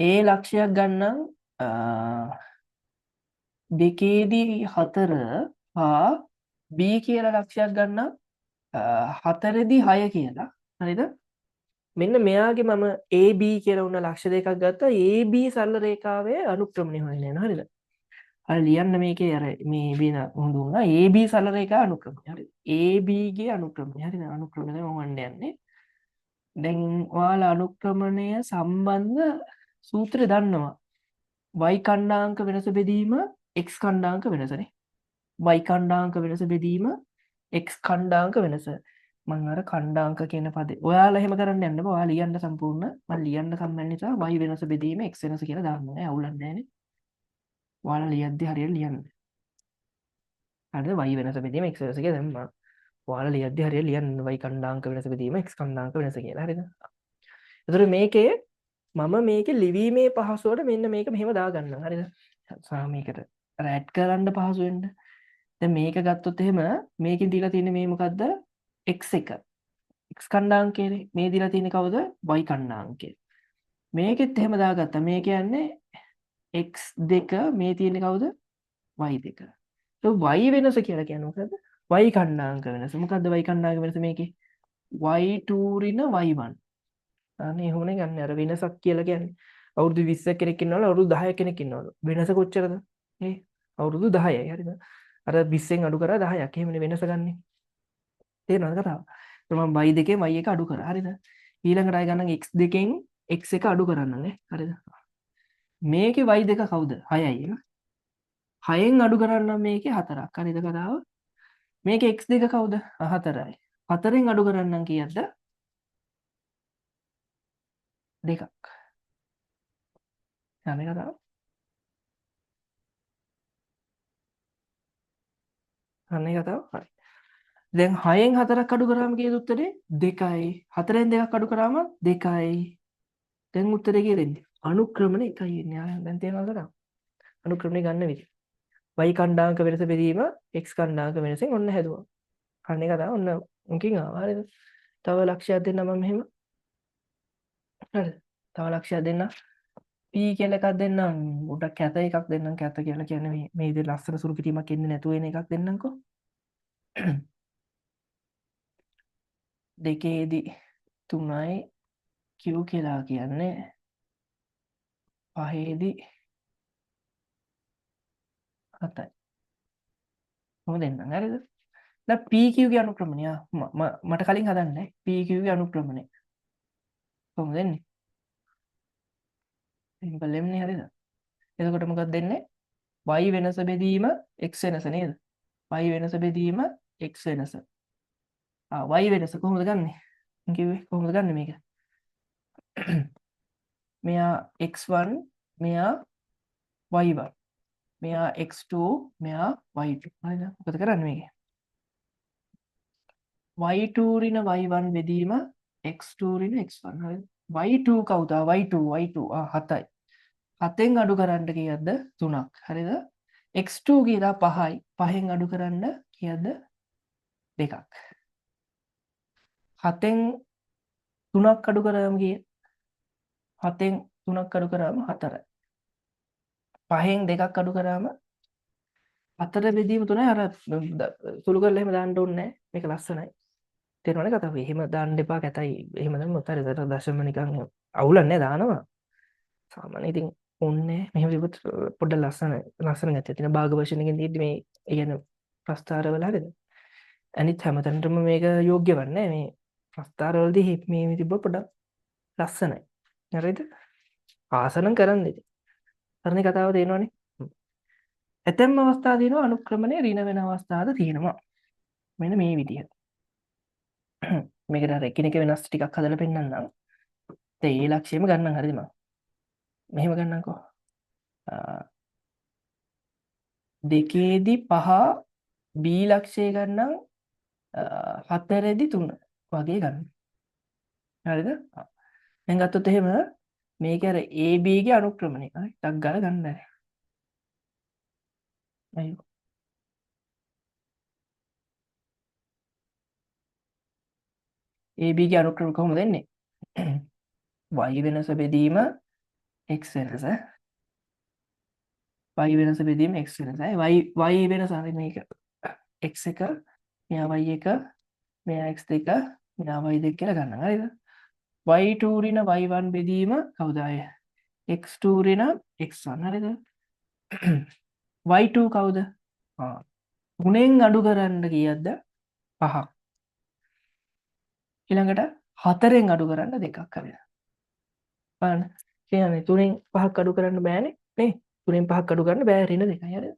Speaker 1: ඒ ලක්ෂයක් ගන්නම් දෙකේදී 4 හා B කියලා ලක්ෂයක් ගන්නම් හතරේදී 6 කියලා. හරිද? මෙන්න මෙයාගේ මම AB කියලා වුණ ලක්ෂ දෙකක් ගත්තා. AB සරල රේඛාවේ අනුක්‍රමණය හොයන්න යනවා. හරිද? අර ලියන්න මේකේ අර මේ B හොඳ වුණා. AB සරල රේඛා අනුක්‍රමණය. හරිද? AB ගේ අනුක්‍රමණය. හරිද? අනුක්‍රමණය මම හොයන්න යන්නේ. දැන් ඔයාලා අනුක්‍රමණය සම්බන්ධ සූත්‍රය දන්නවා. y ඛණ්ඩාංක වෙනස බෙදීම x ඛණ්ඩාංක වෙනසනේ. y ඛණ්ඩාංක වෙනස බෙදීම x ඛණ්ඩාංක වෙනස. මං අර ඛණ්ඩාංක කියන පදේ ඔයාලා එහෙම කරන්න යන්න බෑ. ඔයාලා ලියන්න සම්පූර්ණ. මං ලියන්න කම්මැලි නිසා y වෙනස බෙදීම x වෙනස කියලා දාන්න ඕනේ. අවුලක් නෑනේ. ඔයාලා ලියද්දි හරියට ලියන්න. හරිද? y වෙනස බෙදීම x වෙනස කියලා දැම්මා. ඔයාලා ලියද්දි හරියට ලියන්න y ඛණ්ඩාංක වෙනස බෙදීම x ඛණ්ඩාංක වෙනස කියලා. හරිද? එතකොට මේකේ මම මේකේ ලිවීමේ පහසුවට මෙන්න මේක මෙහෙම දාගන්නම්. හරිද? සහ මේකට අර ඇඩ් කරන්න පහසු වෙන්න. දැන් මේක ගත්තොත් එහෙම මේකෙන් දීලා තියෙන්නේ මේ මොකද්ද? x එක. x ඛණ්ඩාංකයනේ. මේ දීලා තියෙන්නේ කවුද? y ඛණ්ඩාංකය. මේකෙත් එහෙම දාගත්තා. මේ කියන්නේ x දෙක මේ තියෙන්නේ කවුද? y දෙක. ඒ y වෙනස කියලා කියන්නේ මොකද්ද? y ඛණ්ඩාංක වෙනස. මොකද්ද y ඛණ්ඩාංක වෙනස මේකේ? Y2 ඍණ Y1. අනේ එහෙමනේ ගන්න. අර වෙනසක් කියලා කියන්නේ අවුරුදු 20 කෙනෙක් ඉන්නවලු, අවුරුදු 10 කෙනෙක් ඉන්නවලු. වෙනස කොච්චරද? නේ අවුරුදු 10යි. හරිද? අර 20න් අඩු කරා 10ක්. එහෙමනේ වෙනස ගන්නෙ. තේරෙනවද කතාව? ඒත් මම y දෙකෙන් y එක අඩු කරා. හරිද? ඊළඟට ආයෙ ගන්න x දෙකෙන් x එක අඩු කරන්න නේ. හරිද? මේකේ y දෙක කවුද? 6යි නේ. 6න් අඩු කරන්න මේකේ 4ක්. හරිද කතාව? මේකේ x දෙක කවුද? 4යි. 4න් අඩු කරන්නම් කීයක්ද? 2ක්. හරි කතාව? අනේ කතාව හරි. දැන් 6න් 4ක් අඩු කරාම කීයද උත්තරේ? 2යි. 4න් 2ක් අඩු කරාම 2යි. දැන් උත්තරේ කීයද එන්නේ? අනුක්‍රමණ 1යි එන්නේ. ආ දැන් තේරෙනවද කතාව? අනුක්‍රමණය ගන්න විදිය. Y කණ්ඩායමක වෙනස බෙදීම x කණ්ඩායමක වෙනසෙන් ඔන්න හැදුවා. අනේ කතාව ඔන්න උන්කින් ආවා. හරිද? තව ලක්ෂයක් දෙන්න මම මෙහෙම. හරිද? තව ලක්ෂයක් දෙන්න. P කියලා එකක් දෙන්නම්. පොඩ්ඩක් කැත එකක් දෙන්නම්. කැත කියලා කියන්නේ මේ මේ විදිහට ලස්සන සුරු කිරීමක් එන්නේ නැතුව එන එකක් දෙන්නම්කෝ. දෙකේදී 3යි Q කියලා කියන්නේ පහේදී 7යි. කොහොම දෙන්නම් හරිද? දැන් PQ ගේ අනුක්‍රමණය මට කලින් හදන්න PQ ගේ අනුක්‍රමණය කොහොමද දෙන්නේ? සිම්පල් එන්නේ හරිද? එතකොට මොකක්ද දෙන්නේ? Y වෙනස බෙදීම x වෙනස නේද? Y වෙනස බෙදීම x වෙනස. ආ y වෙනස කොහොමද ගන්නෙ? මං කිව්වේ කොහොමද ගන්නෙ මේක? මෙයා x1 මෙයා y1 මෙයා x2 මෙයා y2. හරිද? මොකද කරන්නේ මේකේ? y2 ඍණ y1 බෙදීම x2 ඍණ x1. හරිද? y2 කවුද? y2 y2 ආ 7යි. 7න් අඩු කරන්න කීයක්ද? 3ක්. හරිද? x2 කියලා 5යි. 5න් අඩු කරන්න කීයක්ද? 2ක්. 7න් 3ක් අඩු කරාම කීයද? 7න් 3ක් අඩු කරාම 4යි. 5න් 2ක් අඩු කරාම 4 බෙදීම 3යි. අර සුළු කරලා එහෙම දාන්න ඕනේ නෑ. මේක ලස්සනයි. තේරෙනවනේ කතාව. එහෙම දාන්න එපා කැතයි. එහෙම දැම්මොත් හරි අර දශම නිකන් අවුලක් නෑ දානවා. සාමාන්‍ය ඉතින් ඕනේ මෙහෙම තිබ්බොත් පොඩ්ඩක් ලස්සන ලස්සන ගැතියක් තියෙන භාග වශයෙන් එකෙන් තියෙද්දි මේ ඒ කියන්නේ ප්‍රස්තාරවල හරිද? අනිත් හැමතැනටම මේක යෝග්‍ය වන්නේ මේ ප්‍රස්තාරවලදී මේ තිබ්බොත් පොඩ්ඩක් ලස්සනයි. හරිද? ආසනම් කරන්න ඉතින්. හරිනේ කතාව තේරෙනවනේ. ඇතැම් අවස්ථා තියෙනවා අනුක්‍රමණය ඍණ වෙන අවස්ථාද තියෙනවා. මෙන්න මේ විදිහට. මේකට අර එකිනෙක වෙනස් ටිකක් හදලා පෙන්නන්නම්. දැන් ඒ ලක්ෂ්‍යෙම ගන්නම් හරිද මං? මෙහෙම ගන්නම්කෝ. දෙකේදී 5 B ලක්ෂ්‍යය ගන්නම් හතරේදී 3 වගේ ගන්න. හරිද? දැන් ගත්තොත් එහෙම මේක අර AB ගේ අනුක්‍රමණය. හරි ටක් ගාලා ගන්න බැහැ. අයියෝ. AB ගේ අනුක්‍රම කොහොමද එන්නේ? Y වෙනස බෙදීම x වෙනස. Y වෙනස බෙදීම x වෙනස. Y y වෙනස හරි මේක x එක මෙයා y එක මෙයා x දෙක මෙයා y දෙක කියලා ගන්නම්. හරිද? y2 ඍණ y1 බෙදීම කවුද ආයේ? x2 ඍණ x1. හරිද? y2 කවුද? ආ තුනෙන් අඩු කරන්න කීයක්ද? 5ක්. ඊළඟට 4න් අඩු කරන්න 2ක්. හරිද? බලන්න. කියන්නේ තුනෙන් 5ක් අඩු කරන්න බෑනේ නේ. තුනෙන් 5ක් අඩු කරන්න බෑ ඍණ 2යි. හරිද?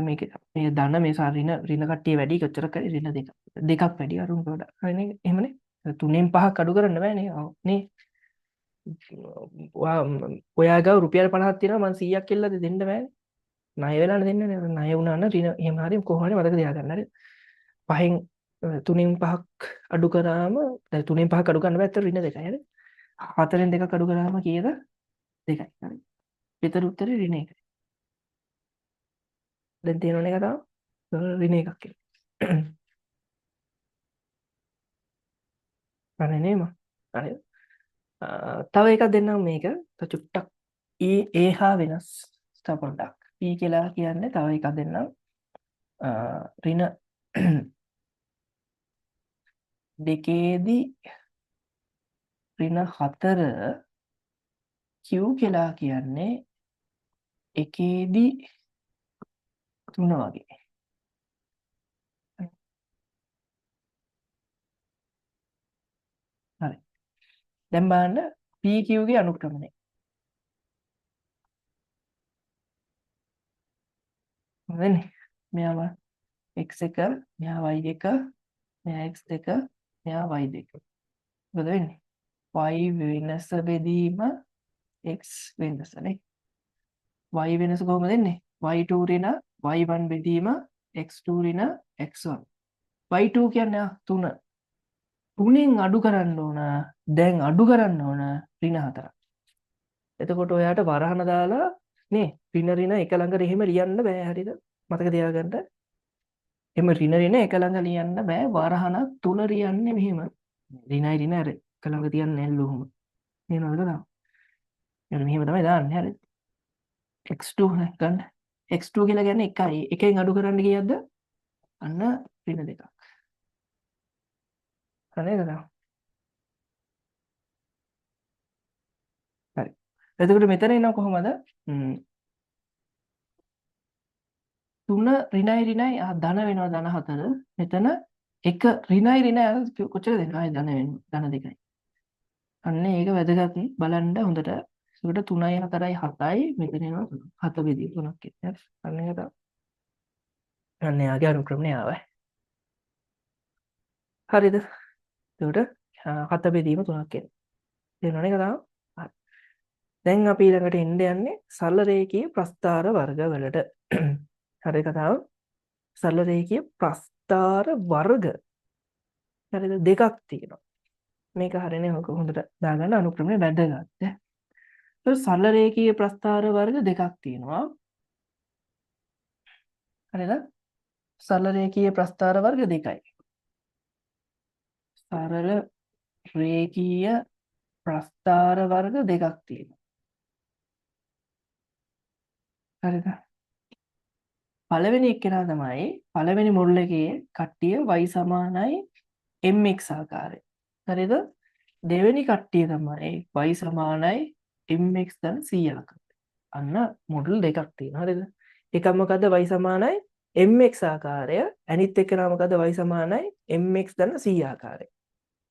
Speaker 1: මේක මේ ධන මේ සා ඍණ ඍණ කට්ටිය වැඩි කොච්චර කරේ ඍණ 2. දෙකක් වැඩි අරුන්ට වඩා. හරිනේ එහෙමනේ. තුනෙන් 5ක් අඩු කරන්න බෑනේ. ඔව් නේ. ඔයා ගාව රුපියල් 50ක් තියෙනවා මං 100ක් ඉල්ලද දෙන්න බෑනේ. ණය වෙලානේ දෙන්නේ නේ. ණය වුණා නම් ඍණ එහෙම හරි කොහොම හරි මතක තියාගන්න. හරි. පහෙන් තුනෙන් 5ක් අඩු කරාම දැන් තුනෙන් 5ක් අඩු කරන්න බෑ ඇත්තට ඍණ 2යි. හරි. හතරෙන් 2ක් අඩු කරාම කීයද? 2යි. හරි. විතර උත්තරේ ඍණ 1යි. දැන් තේරෙනවනේ කතාව? ඍණ 1ක් කියලා. හරි නේද? හරි. තව එකක් දෙන්නම් මේක. තව චුට්ටක් ඒ හා වෙනස් තව පොඩ්ඩක්. P කියලා කියන්නේ තව එකක් දෙන්නම්. ඍණ දෙකේදී ඍණ 4 Q කියලා කියන්නේ එකේදී 3 වගේ. හරි. දැන් බලන්න PQ ගේ අනුක්‍රමණය. හරිනේ. මෙයා x1, මෙයා y1, මෙයා x2, මෙයා y2. මොකද වෙන්නේ? Y වෙනස බෙදීම x වෙනස නේ. Y වෙනස කොහොමද එන්නේ? Y2 ඍණ y1 බෙදීම x2 ඍණ x1. Y2 කියන්නේ 3. 3න් අඩු කරන්න ඕන. දැන් අඩු කරන්න ඕන ඍණ 4. එතකොට ඔයාට වරහන දාලා නේ ඍණ ඍණ එක ළඟ එහෙම ලියන්න බෑ, හරිද? මතක තියාගන්න. එහෙම ඍණ ඍණ එක ළඟ ලියන්න බෑ. වරහනක් තුල ලියන්නේ මෙහෙම. ඍණයි ඍණ අර එක ළඟ තියන්නේ නැල්ලු ඔහොම. නේද කතාව? එන්න මෙහෙම තමයි දාන්නේ, හරිද? X2 ගන්න. X2 කියලා කියන්නේ 1යි. එකෙන් අඩු කරන්න කීයක්ද? අන්න ඍණ 2ක්. හරි නේද? හරි. එතකොට මෙතන එනවා කොහොමද? 3 ඍණයි ඍණයි ධන වෙනවා ධන 4. මෙතන 1 ඍණයි ඍණයි කොච්චර දෙනවා? ආයි ධන වෙනවා ධන 2යි. අන්න ඒක වැදගත් බලන්න හොඳට. ඒකට 3යි 4යි 7යි මෙතන එනවා 7 බෙදීම 3ක් එන්නේ. හරි. අන්න ඒක තමයි. අන්න එයාගේ අනුක්‍රමණය ආවා. හරිද? එතකොට 7 බෙදීම 3ක් එන්නේ. තේරුණානේ කතාව? හරි. දැන් අපි ඊළඟට එන්න යන්නේ සරල රේඛීය ප්‍රස්ථාර වර්ග වලට. හරි කතාව? සරල රේඛීය ප්‍රස්ථාර වර්ග හරිද? දෙකක් තියෙනවා. මේක හරිනේ ඔක හොඳට දාගන්න අනුක්‍රමණය වැදගත්. ඈ. සරල රේඛීය ප්‍රස්ථාර වර්ග දෙකක් තියෙනවා. හරිද? සරල රේඛීය ප්‍රස්ථාර වර්ග දෙකයි. සරල රේඛීය ප්‍රස්ථාර වර්ග දෙකක් තියෙනවා. හරිද? පළවෙනි එක්කෙනා තමයි පළවෙනි මොඩල් එකේ කට්ටිය y සමානයි mx ආකාරය. හරිද? දෙවෙනි කට්ටිය තමයි y සමානයි mx ධන c ආකාරය. අන්න මොඩල් දෙකක් තියෙනවා. හරිද? එකක් මොකද්ද? Y සමානයි mx ආකාරය. අනිත් එක නම මොකද්ද? Y සමානයි mx ධන c ආකාරය.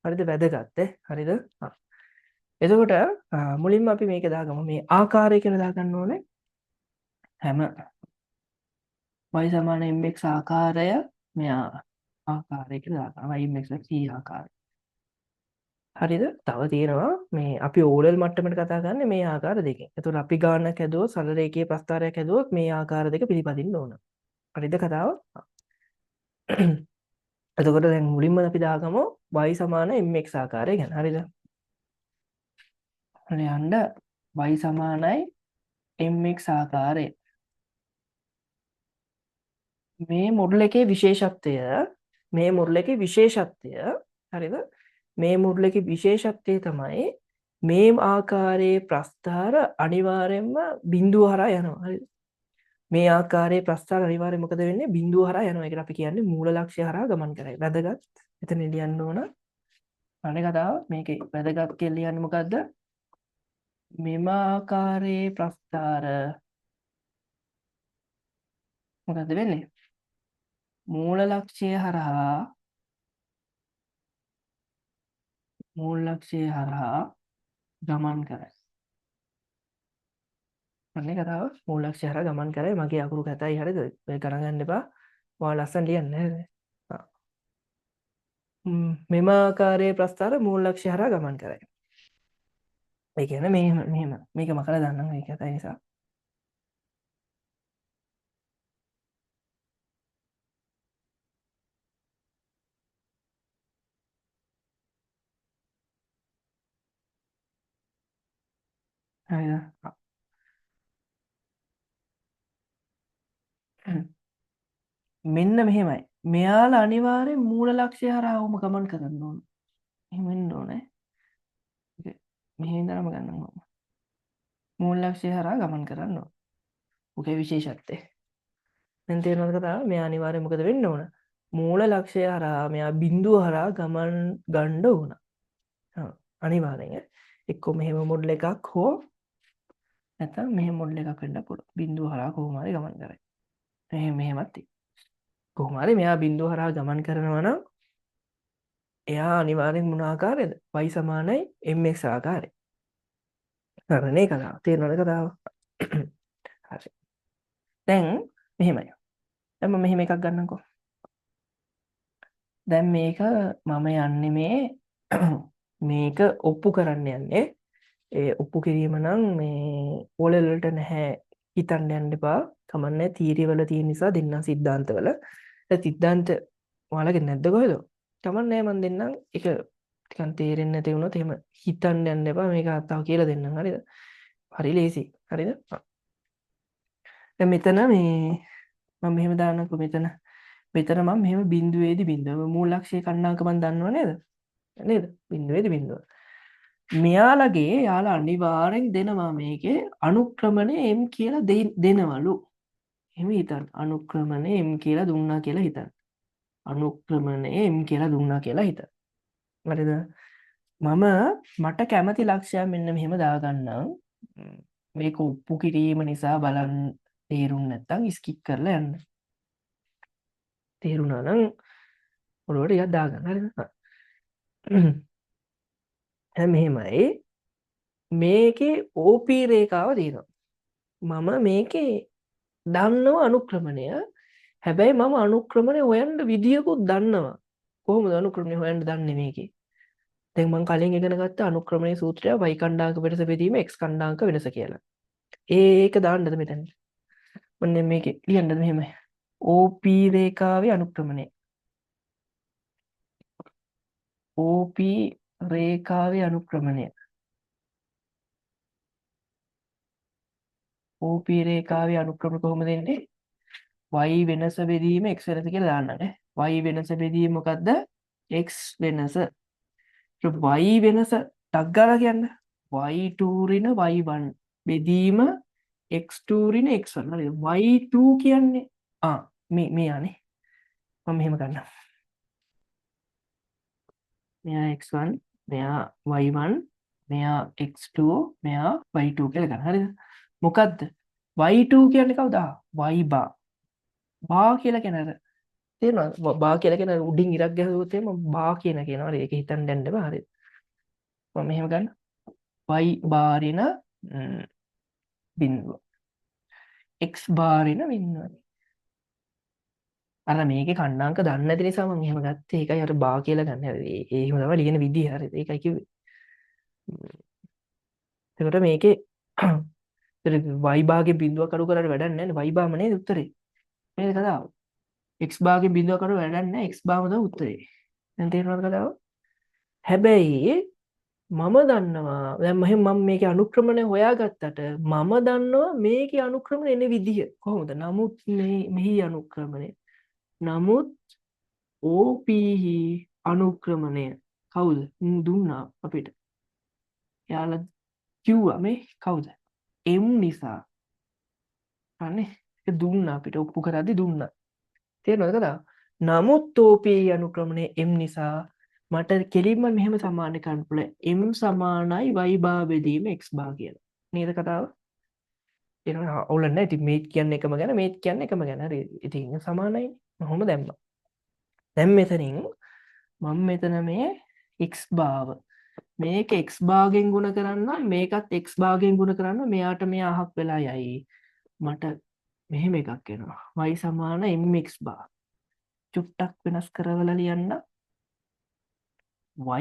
Speaker 1: හරිද? වැදගත් ඈ. හරිද? එතකොට මුලින්ම අපි මේක දාගමු. මේ ආකාරය කියලා දාගන්න ඕනේ. හැම y සමාන mx ආකාරය මෙයා ආකාරය කියලා දාගන්න. Y mx c ආකාරය. හරිද? තව තියෙනවා මේ අපි ඕලල් මට්ටමට කතා කරන්නේ මේ ආකාර දෙකෙන්. එතකොට අපි ගානක් හැදුවොත් සරල රේඛීය ප්‍රස්ථාරයක් හැදුවොත් මේ ආකාර දෙක පිළිපදින්න ඕන. හරිද කතාව? එතකොට දැන් මුලින්ම අපි දාගමු y සමාන mx ආකාරය ගැන. හරිද? හරි යන්න y සමානයි mx ආකාරය. මේ මොඩල් එකේ විශේෂත්වය මේ මොඩල් එකේ විශේෂත්වය හරිද? මේ මොඩල් එකේ විශේෂත්වය තමයි මේ ආකාරයේ ප්‍රස්ථාර අනිවාර්යයෙන්ම බිඳුව හරහා යනවා. හරිද? මේ ආකාරයේ ප්‍රස්ථාර අනිවාර්යයෙන් මොකද වෙන්නේ? බිඳුව හරහා යනවා. ඒකට අපි කියන්නේ මූල ලක්ෂ්‍ය හරහා ගමන් කරයි. වැදගත්. එතන ලියන්න ඕන. අනේ කතාව මේකේ වැදගත් කියලා ලියන්නේ මොකද්ද? මෙම ආකාරයේ ප්‍රස්ථාර මොකද්ද වෙන්නේ? මූල ලක්ෂ්‍ය හරහා මූල ලක්ෂ්‍ය හරහා ගමන් කරයි. අනේ කතාව මූල ලක්ෂ්‍ය හරහා ගමන් කරයි. මගේ අකුරු කැතයි හරිද? ඔය ගණන් ගන්න එපා. ඔයා ලස්සන ලියන්න හරිද? මෙම ආකාරයේ ප්‍රස්ථාර මූල ලක්ෂ්‍ය හරහා ගමන් කරයි. ඒ කියන්නේ මෙහෙම මෙහෙම මේක මකලා දාන්නම් ඒක කැතයි නිසා. හරිද? මෙන්න මෙහෙමයි. මෙයාලා අනිවාර්යෙන් මූල ලක්ෂ්‍ය හරහා ඔහොම ගමන් කරන්න ඕන. එහෙම වෙන්න ඕනේ. මෙහෙ ඉඳලම ගන්නම් ඔහොම. මූල ලක්ෂ්‍ය හරහා ගමන් කරන්න ඕන. ඔකේ විශේෂත්වය. දැන් තේරෙනවද කතාව? මෙයා අනිවාර්යෙන් මොකද වෙන්න ඕන? මූල ලක්ෂ්‍යය හරහා මෙයා බිඳුව හරහා ගමන් ගන්න ඕන. අනිවාර්යෙන් එක්කෝ මෙහෙම මොඩල් එකක් හෝ නැත්නම් මෙහෙම මොඩල් එකක් වෙන්න පුළුවන්. බිඳුව හරහා කොහොම හරි ගමන් කරයි. මෙහෙමත් තියෙනවා. කොහොම හරි මෙයා බිඳුව හරහා ගමන් කරනවා නම් එයා අනිවාර්යෙන් මොන ආකාරයද? y සමානයි mx ආකාරය. හරිනේ කතාව. තේරෙනවද කතාව? හරි. දැන් මෙහෙමයි. දැන් මම මෙහෙම එකක් ගන්නම්කෝ. දැන් මේක මම යන්නේ මේ මේක ඔප්පු කරන්න යන්නේ. ඒ ඔප්පු කිරීම නම් මේ ඕ ලෙවල් වලට නැහැ හිතන්න යන්න එපා. කමන්නේ තියරි වල තියෙන නිසා දෙන්නම් සිද්ධාන්තවල. ඒ සිද්ධාන්ත ඔයාලගේ නැද්ද කොහෙද? කමන්නේ මං දෙන්නම්. ඒක ටිකක් තේරෙන්නේ නැති වුණොත් එහෙම හිතන්න යන්න එපා. මේක තව කියලා දෙන්නම්. හරිද? හරි ලේසි. හරිද? දැන් මෙතන මේ මම මෙහෙම දාන්නම්කෝ මෙතන. මෙතන මම මෙහෙම බිඳුවේදී බිඳුව. මූල ලක්ෂ්‍යයේ කණ්ණාංක මම දන්නව නේද? නේද? බිඳුවේදී බිඳුව. මෙයාලගේ යාලා අනිවාර්යෙන් දෙනවා මේකේ අනුක්‍රමණය m කියලා දෙනවලු. එහෙම හිතන්න. අනුක්‍රමණය m කියලා දුන්නා කියලා හිතන්න. අනුක්‍රමණය m කියලා දුන්නා කියලා හිතන්න. හරිද? මම මට කැමති ලක්ෂ්‍යයක් මෙන්න මෙහෙම දාගන්නම්. මේක ඔප්පු කිරීම නිසා බලන්න තේරුම් නැත්තම් ස්කිප් කරලා යන්න. තේරුණා නම් ඔළුවට ටිකක් දාගන්න. හරිද? දැන් මෙහෙමයි මේකේ OP රේඛාව තියෙනවා. මම මේකේ දන්නව අනුක්‍රමණය. හැබැයි මම අනුක්‍රමණය හොයන්න විදියකුත් දන්නවා. කොහොමද අනුක්‍රමණය හොයන්න දන්නේ මේකේ? දැන් මං කලින් ඉගෙන ගත්ත අනුක්‍රමණය සූත්‍රය y ඛණ්ඩාංක වෙනස බෙදීම x ඛණ්ඩාංක වෙනස කියලා. ඒක දාන්නද මෙතන? මොන්නේ මේකේ ලියන්නද මෙහෙමයි. OP රේඛාවේ අනුක්‍රමණය. OP රේඛාවේ අනුක්‍රමණය. OP රේඛාවේ අනුක්‍රම කොහොමද එන්නේ? y වෙනස බෙදීම x වෙනස කියලා දාන්න නේ. y වෙනස බෙදීම මොකද්ද? x වෙනස. y වෙනස ටක් ගාලා කියන්න. y2 ඍණ y1 බෙදීම x2 ඍණ x1. හරිද? y2 කියන්නේ මේ මේ යන්නේ. මම මෙහෙම ගන්නම්. මෙයා x1, මෙයා y1, මෙයා x2, මෙයා y2 කියලා ගන්න. හරිද? මොකද්ද? y2 කියන්නේ කවුද? y බා. බා කියලා කියන අර තේරෙනවද? බා කියලා කියන අර උඩින් ඉරක් ගැහුවොත් එහෙම බා කියන කියනවා. හරි ඒක හිතන්න යන්න එපා. හරිද? මම මෙහෙම ගන්න. y බා ඍණ බිඳුව. x බා ඍණ බිඳුව. අර මේකේ කණ්ණාංක දන්නේ නැති නිසා මම එහෙම ගත්තේ. ඒකයි අර බා කියලා ගන්න. හරි. ඒ එහෙම තමයි ලියන විදිය. හරිද? ඒකයි කිව්වේ. එතකොට මේකේ y බාගෙන් බිඳුවක් අඩු කරලා වැඩක් නැහැ නේ. y බාම නේද උත්තරේ? නේද කතාව? x බාගෙන් බිඳුවක් අඩු වැඩක් නැහැ. x බාම තමයි උත්තරේ. දැන් තේරුණාද කතාව? හැබැයි මම දන්නවා දැන් මෙහෙම මම මේකේ අනුක්‍රමණය හොයාගත්තට මම දන්නවා මේකේ අනුක්‍රමණය එන විදිය කොහොමද? නමුත් මේ මෙහි අනුක්‍රමණය නමුත් OP හි අනුක්‍රමණය කවුද? දුන්නා අපිට. එයාලා කිව්වා මේ කවුද? M නිසා. අනේ ඒක දුන්නා අපිට ඔප්පු කරද්දි දුන්නා. තේරෙනවද කතාව? නමුත් OP අනුක්‍රමණය M නිසා මට කෙලින්ම මෙහෙම සමාන කරන්න පුළුවන් M සමානයි y බා බෙදීම x බා කියලා. නේද කතාව? තේරෙනවද? අවුලක් නැහැ. ඉතින් මේත් කියන්නේ එකම ගැන මේත් කියන්නේ එකම ගැන. හරි. ඉතින් සමානයිනේ. කොහොම දැම්මා. දැන් මෙතනින් මම මෙතන මේ x බාව මේක x බාගෙන් ගුණ කරන්න මේකත් x බාගෙන් ගුණ කරන්න මෙයාට මෙයා අහක් වෙලා යයි. මට මෙහෙම එකක් එනවා. y සමාන mx බා. චුට්ටක් වෙනස් කරවලා ලියන්න.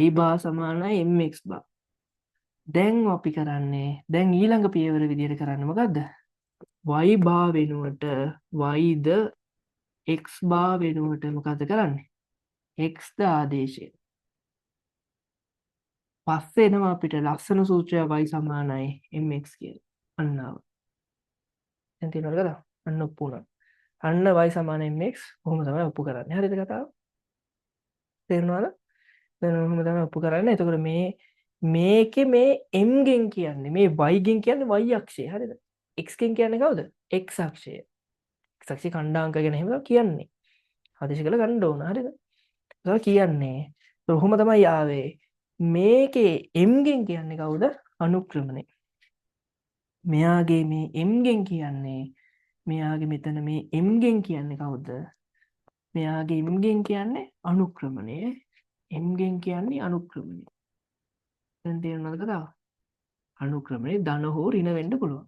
Speaker 1: y බා සමානයි mx බා. දැන් අපි කරන්නේ දැන් ඊළඟ පියවර විදියට කරන්නේ මොකද්ද? y බා වෙනුවට y ද x බා වෙනුවට මොකද්ද කරන්නේ? x ද ආදේශය. පස්සේ එනවා අපිට ලස්සන සූත්‍රය y සමානයි mx කියලා. අන්න ආවා. දැන් තේරෙනවද කතාව? අන්න ඔප්පු වුණා. අන්න y සමාන mx කොහොම තමයි ඔප්පු කරන්නේ. හරිද කතාව? තේරුණාද? දැන් ඔහොම තමයි ඔප්පු කරන්නේ. එතකොට මේ මේකේ මේ m ගෙන් කියන්නේ මේ y ගෙන් කියන්නේ y අක්ෂය. හරිද? x ගෙන් කියන්නේ කවුද? x අක්ෂය. x අක්ෂේ ඛණ්ඩාංක ගැන එහෙම කියන්නේ. ආදේශ කරලා ගන්න ඕන. හරිද? ඒක කියන්නේ. කොහොම තමයි ආවේ? මේකේ m ගෙන් කියන්නේ කවුද? අනුක්‍රමණය. මෙයාගේ මේ m ගෙන් කියන්නේ, මෙයාගේ මෙතන මේ m ගෙන් කියන්නේ කවුද? මෙයාගේ m ගෙන් කියන්නේ අනුක්‍රමණය. m ගෙන් කියන්නේ අනුක්‍රමණය. දැන් තේරුණාද කතාව? අනුක්‍රමණය ධන හෝ ඍණ වෙන්න පුළුවන්.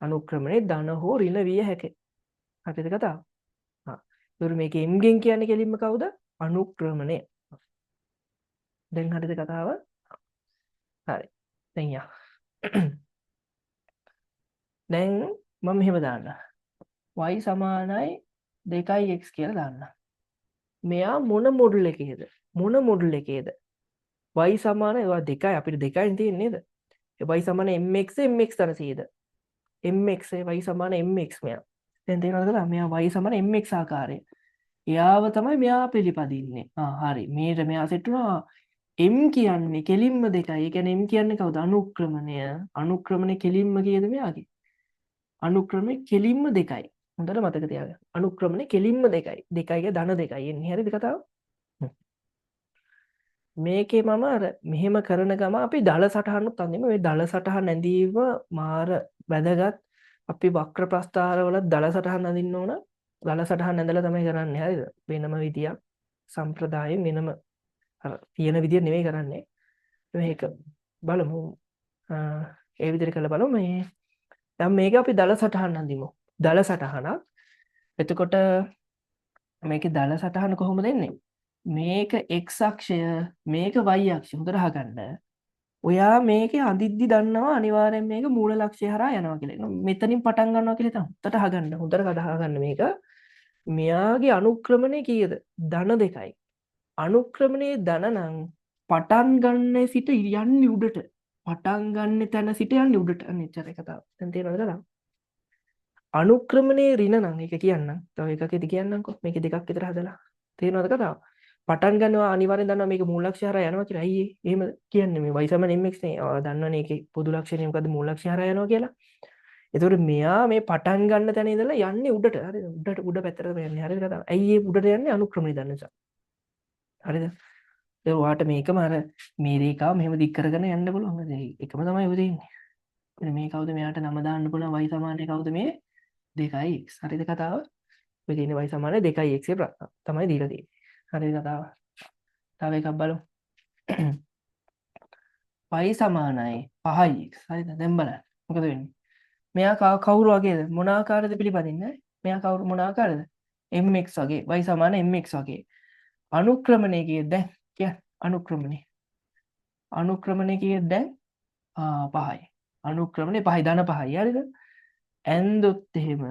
Speaker 1: අනුක්‍රමණය ධන හෝ ඍණ විය හැකියි. හරිද කතාව? හා. ඒතර මේකේ m ගෙන් කියන්නේ කෙලින්ම කවුද? අනුක්‍රමණය. දැන් හරිද කතාව? හරි. දැන් යා. දැන් මම මෙහෙම දාන්න. y සමානයි 2x කියලා දාන්න. මෙයා මොන මොඩල් එකේද? මොන මොඩල් එකේද? y සමානයි ඔයා 2යි, අපිට 2යින් තියෙන්නේ නේද? Y සමාන mx, mx ධන 100ද? Mx, y සමාන mx මෙයා. දැන් තේරෙනවද කතාව? මෙයා y සමාන mx ආකාරය. එයාව තමයි මෙයා පිළිපදින්නේ. ආ හරි. මේට මෙයා සෙට් වුණා. M කියන්නේ කෙලින්ම 2යි. ඒ කියන්නේ m කියන්නේ කවුද? අනුක්‍රමණය. අනුක්‍රමණය කෙලින්ම කීයද මෙයාගේ? අනුක්‍රමණය කෙලින්ම 2යි. හොඳට මතක තියාගන්න. අනුක්‍රමණය කෙලින්ම 2යි. 2යි කිය ධන 2යි එන්නේ. හරිද කතාව? මේකේ මම අර මෙහෙම කරන ගම අපි දල සටහනුත් අඳිමු. මේ දල සටහන් ඇඳීම මාර වැදගත්. අපි වක්‍ර ප්‍රස්ථාරවල දල සටහන් අඳින්න ඕන. දල සටහන් ඇඳලා තමයි කරන්නේ. හරිද? වෙනම විදියක් සම්ප්‍රදායෙන් වෙනම අර තියෙන විදිය නෙවෙයි කරන්නේ. මේක බලමු. ඒ විදිහට කරලා බලමු. මේ දැන් මේක අපි දල සටහන් අඳිමු. දල සටහනක්. එතකොට මේකේ දල සටහන කොහොමද එන්නේ? මේක x අක්ෂය, මේක y අක්ෂය. හොඳට අහගන්න. ඔයා මේකේ අඳිද්දි දන්නවා අනිවාර්යෙන් මේක මූල ලක්ෂ්‍ය හරහා යනවා කියලා. මෙතනින් පටන් ගන්නවා කියලා හිතන්න. හොඳට අහගන්න. හොඳට අහගන්න මේක. මෙයාගේ අනුක්‍රමණය කීයද? ධන 2යි. අනුක්‍රමණයේ ධන නම් පටන් ගන්න සිට යන්නේ උඩට. පටන් ගන්න තැන සිට යන්නේ උඩට. අන්න එච්චරයි කතාව. දැන් තේරෙනවද කතාව? අනුක්‍රමණයේ ඍණ නම් ඒක කියන්නම්. තව එකක් ඉදි කියන්නම්කෝ. මේකේ දෙකක් විතර හදලා. තේරෙනවද කතාව? පටන් ගන්නවා අනිවාර්යෙන් දන්නවා මේක මූල ලක්ෂ්‍ය හරහා යනවා කියලා. ඇයි ඒ? එහෙම කියන්නේ මේ y සමාන mx නේ. ඔයා දන්නවනේ ඒකේ පොදු ලක්ෂණය මොකද්ද? මූල ලක්ෂ්‍ය හරහා යනවා කියලා. එතකොට මෙයා මේ පටන් ගන්න තැන ඉඳලා යන්නේ උඩට. හරිද? උඩට උඩ පැත්තට තමයි යන්නේ. හරිද කතාව? ඇයි ඒ උඩට යන්නේ? අනුක්‍රමණය දන්න නිසා. හරිද? ඒ ඔයාට මේකම අර මේ රේඛාව මෙහෙම දික් කරගෙන යන්න පුළුවන්. ඒකම තමයි ඔය තියෙන්නේ. මේ කවුද මෙයාට නම දාන්න පුළුවන් y සමානයි කවුද මේ 2x. හරිද කතාව? ඔය තියෙන්නේ y සමානයි 2x තමයි දීලා තියෙන්නේ. හරිද කතාව? තව එකක් බලමු. Y සමානයි 5x. හරිද? දැන් බලන්න. මොකද වෙන්නේ? මෙයා කවුරු වගේද? මොන ආකාරයද පිළිපදින්නේ? මෙයා කවුරු මොන ආකාරයද? Mx වගේ. Y සමාන mx වගේ. අනුක්‍රමණය කීයද දැන්? කියන්න. අනුක්‍රමණය. අනුක්‍රමණය කීයද දැන්? 5යි. අනුක්‍රමණය 5යි, ධන 5යි. හරිද? ඇන්දොත් එහෙම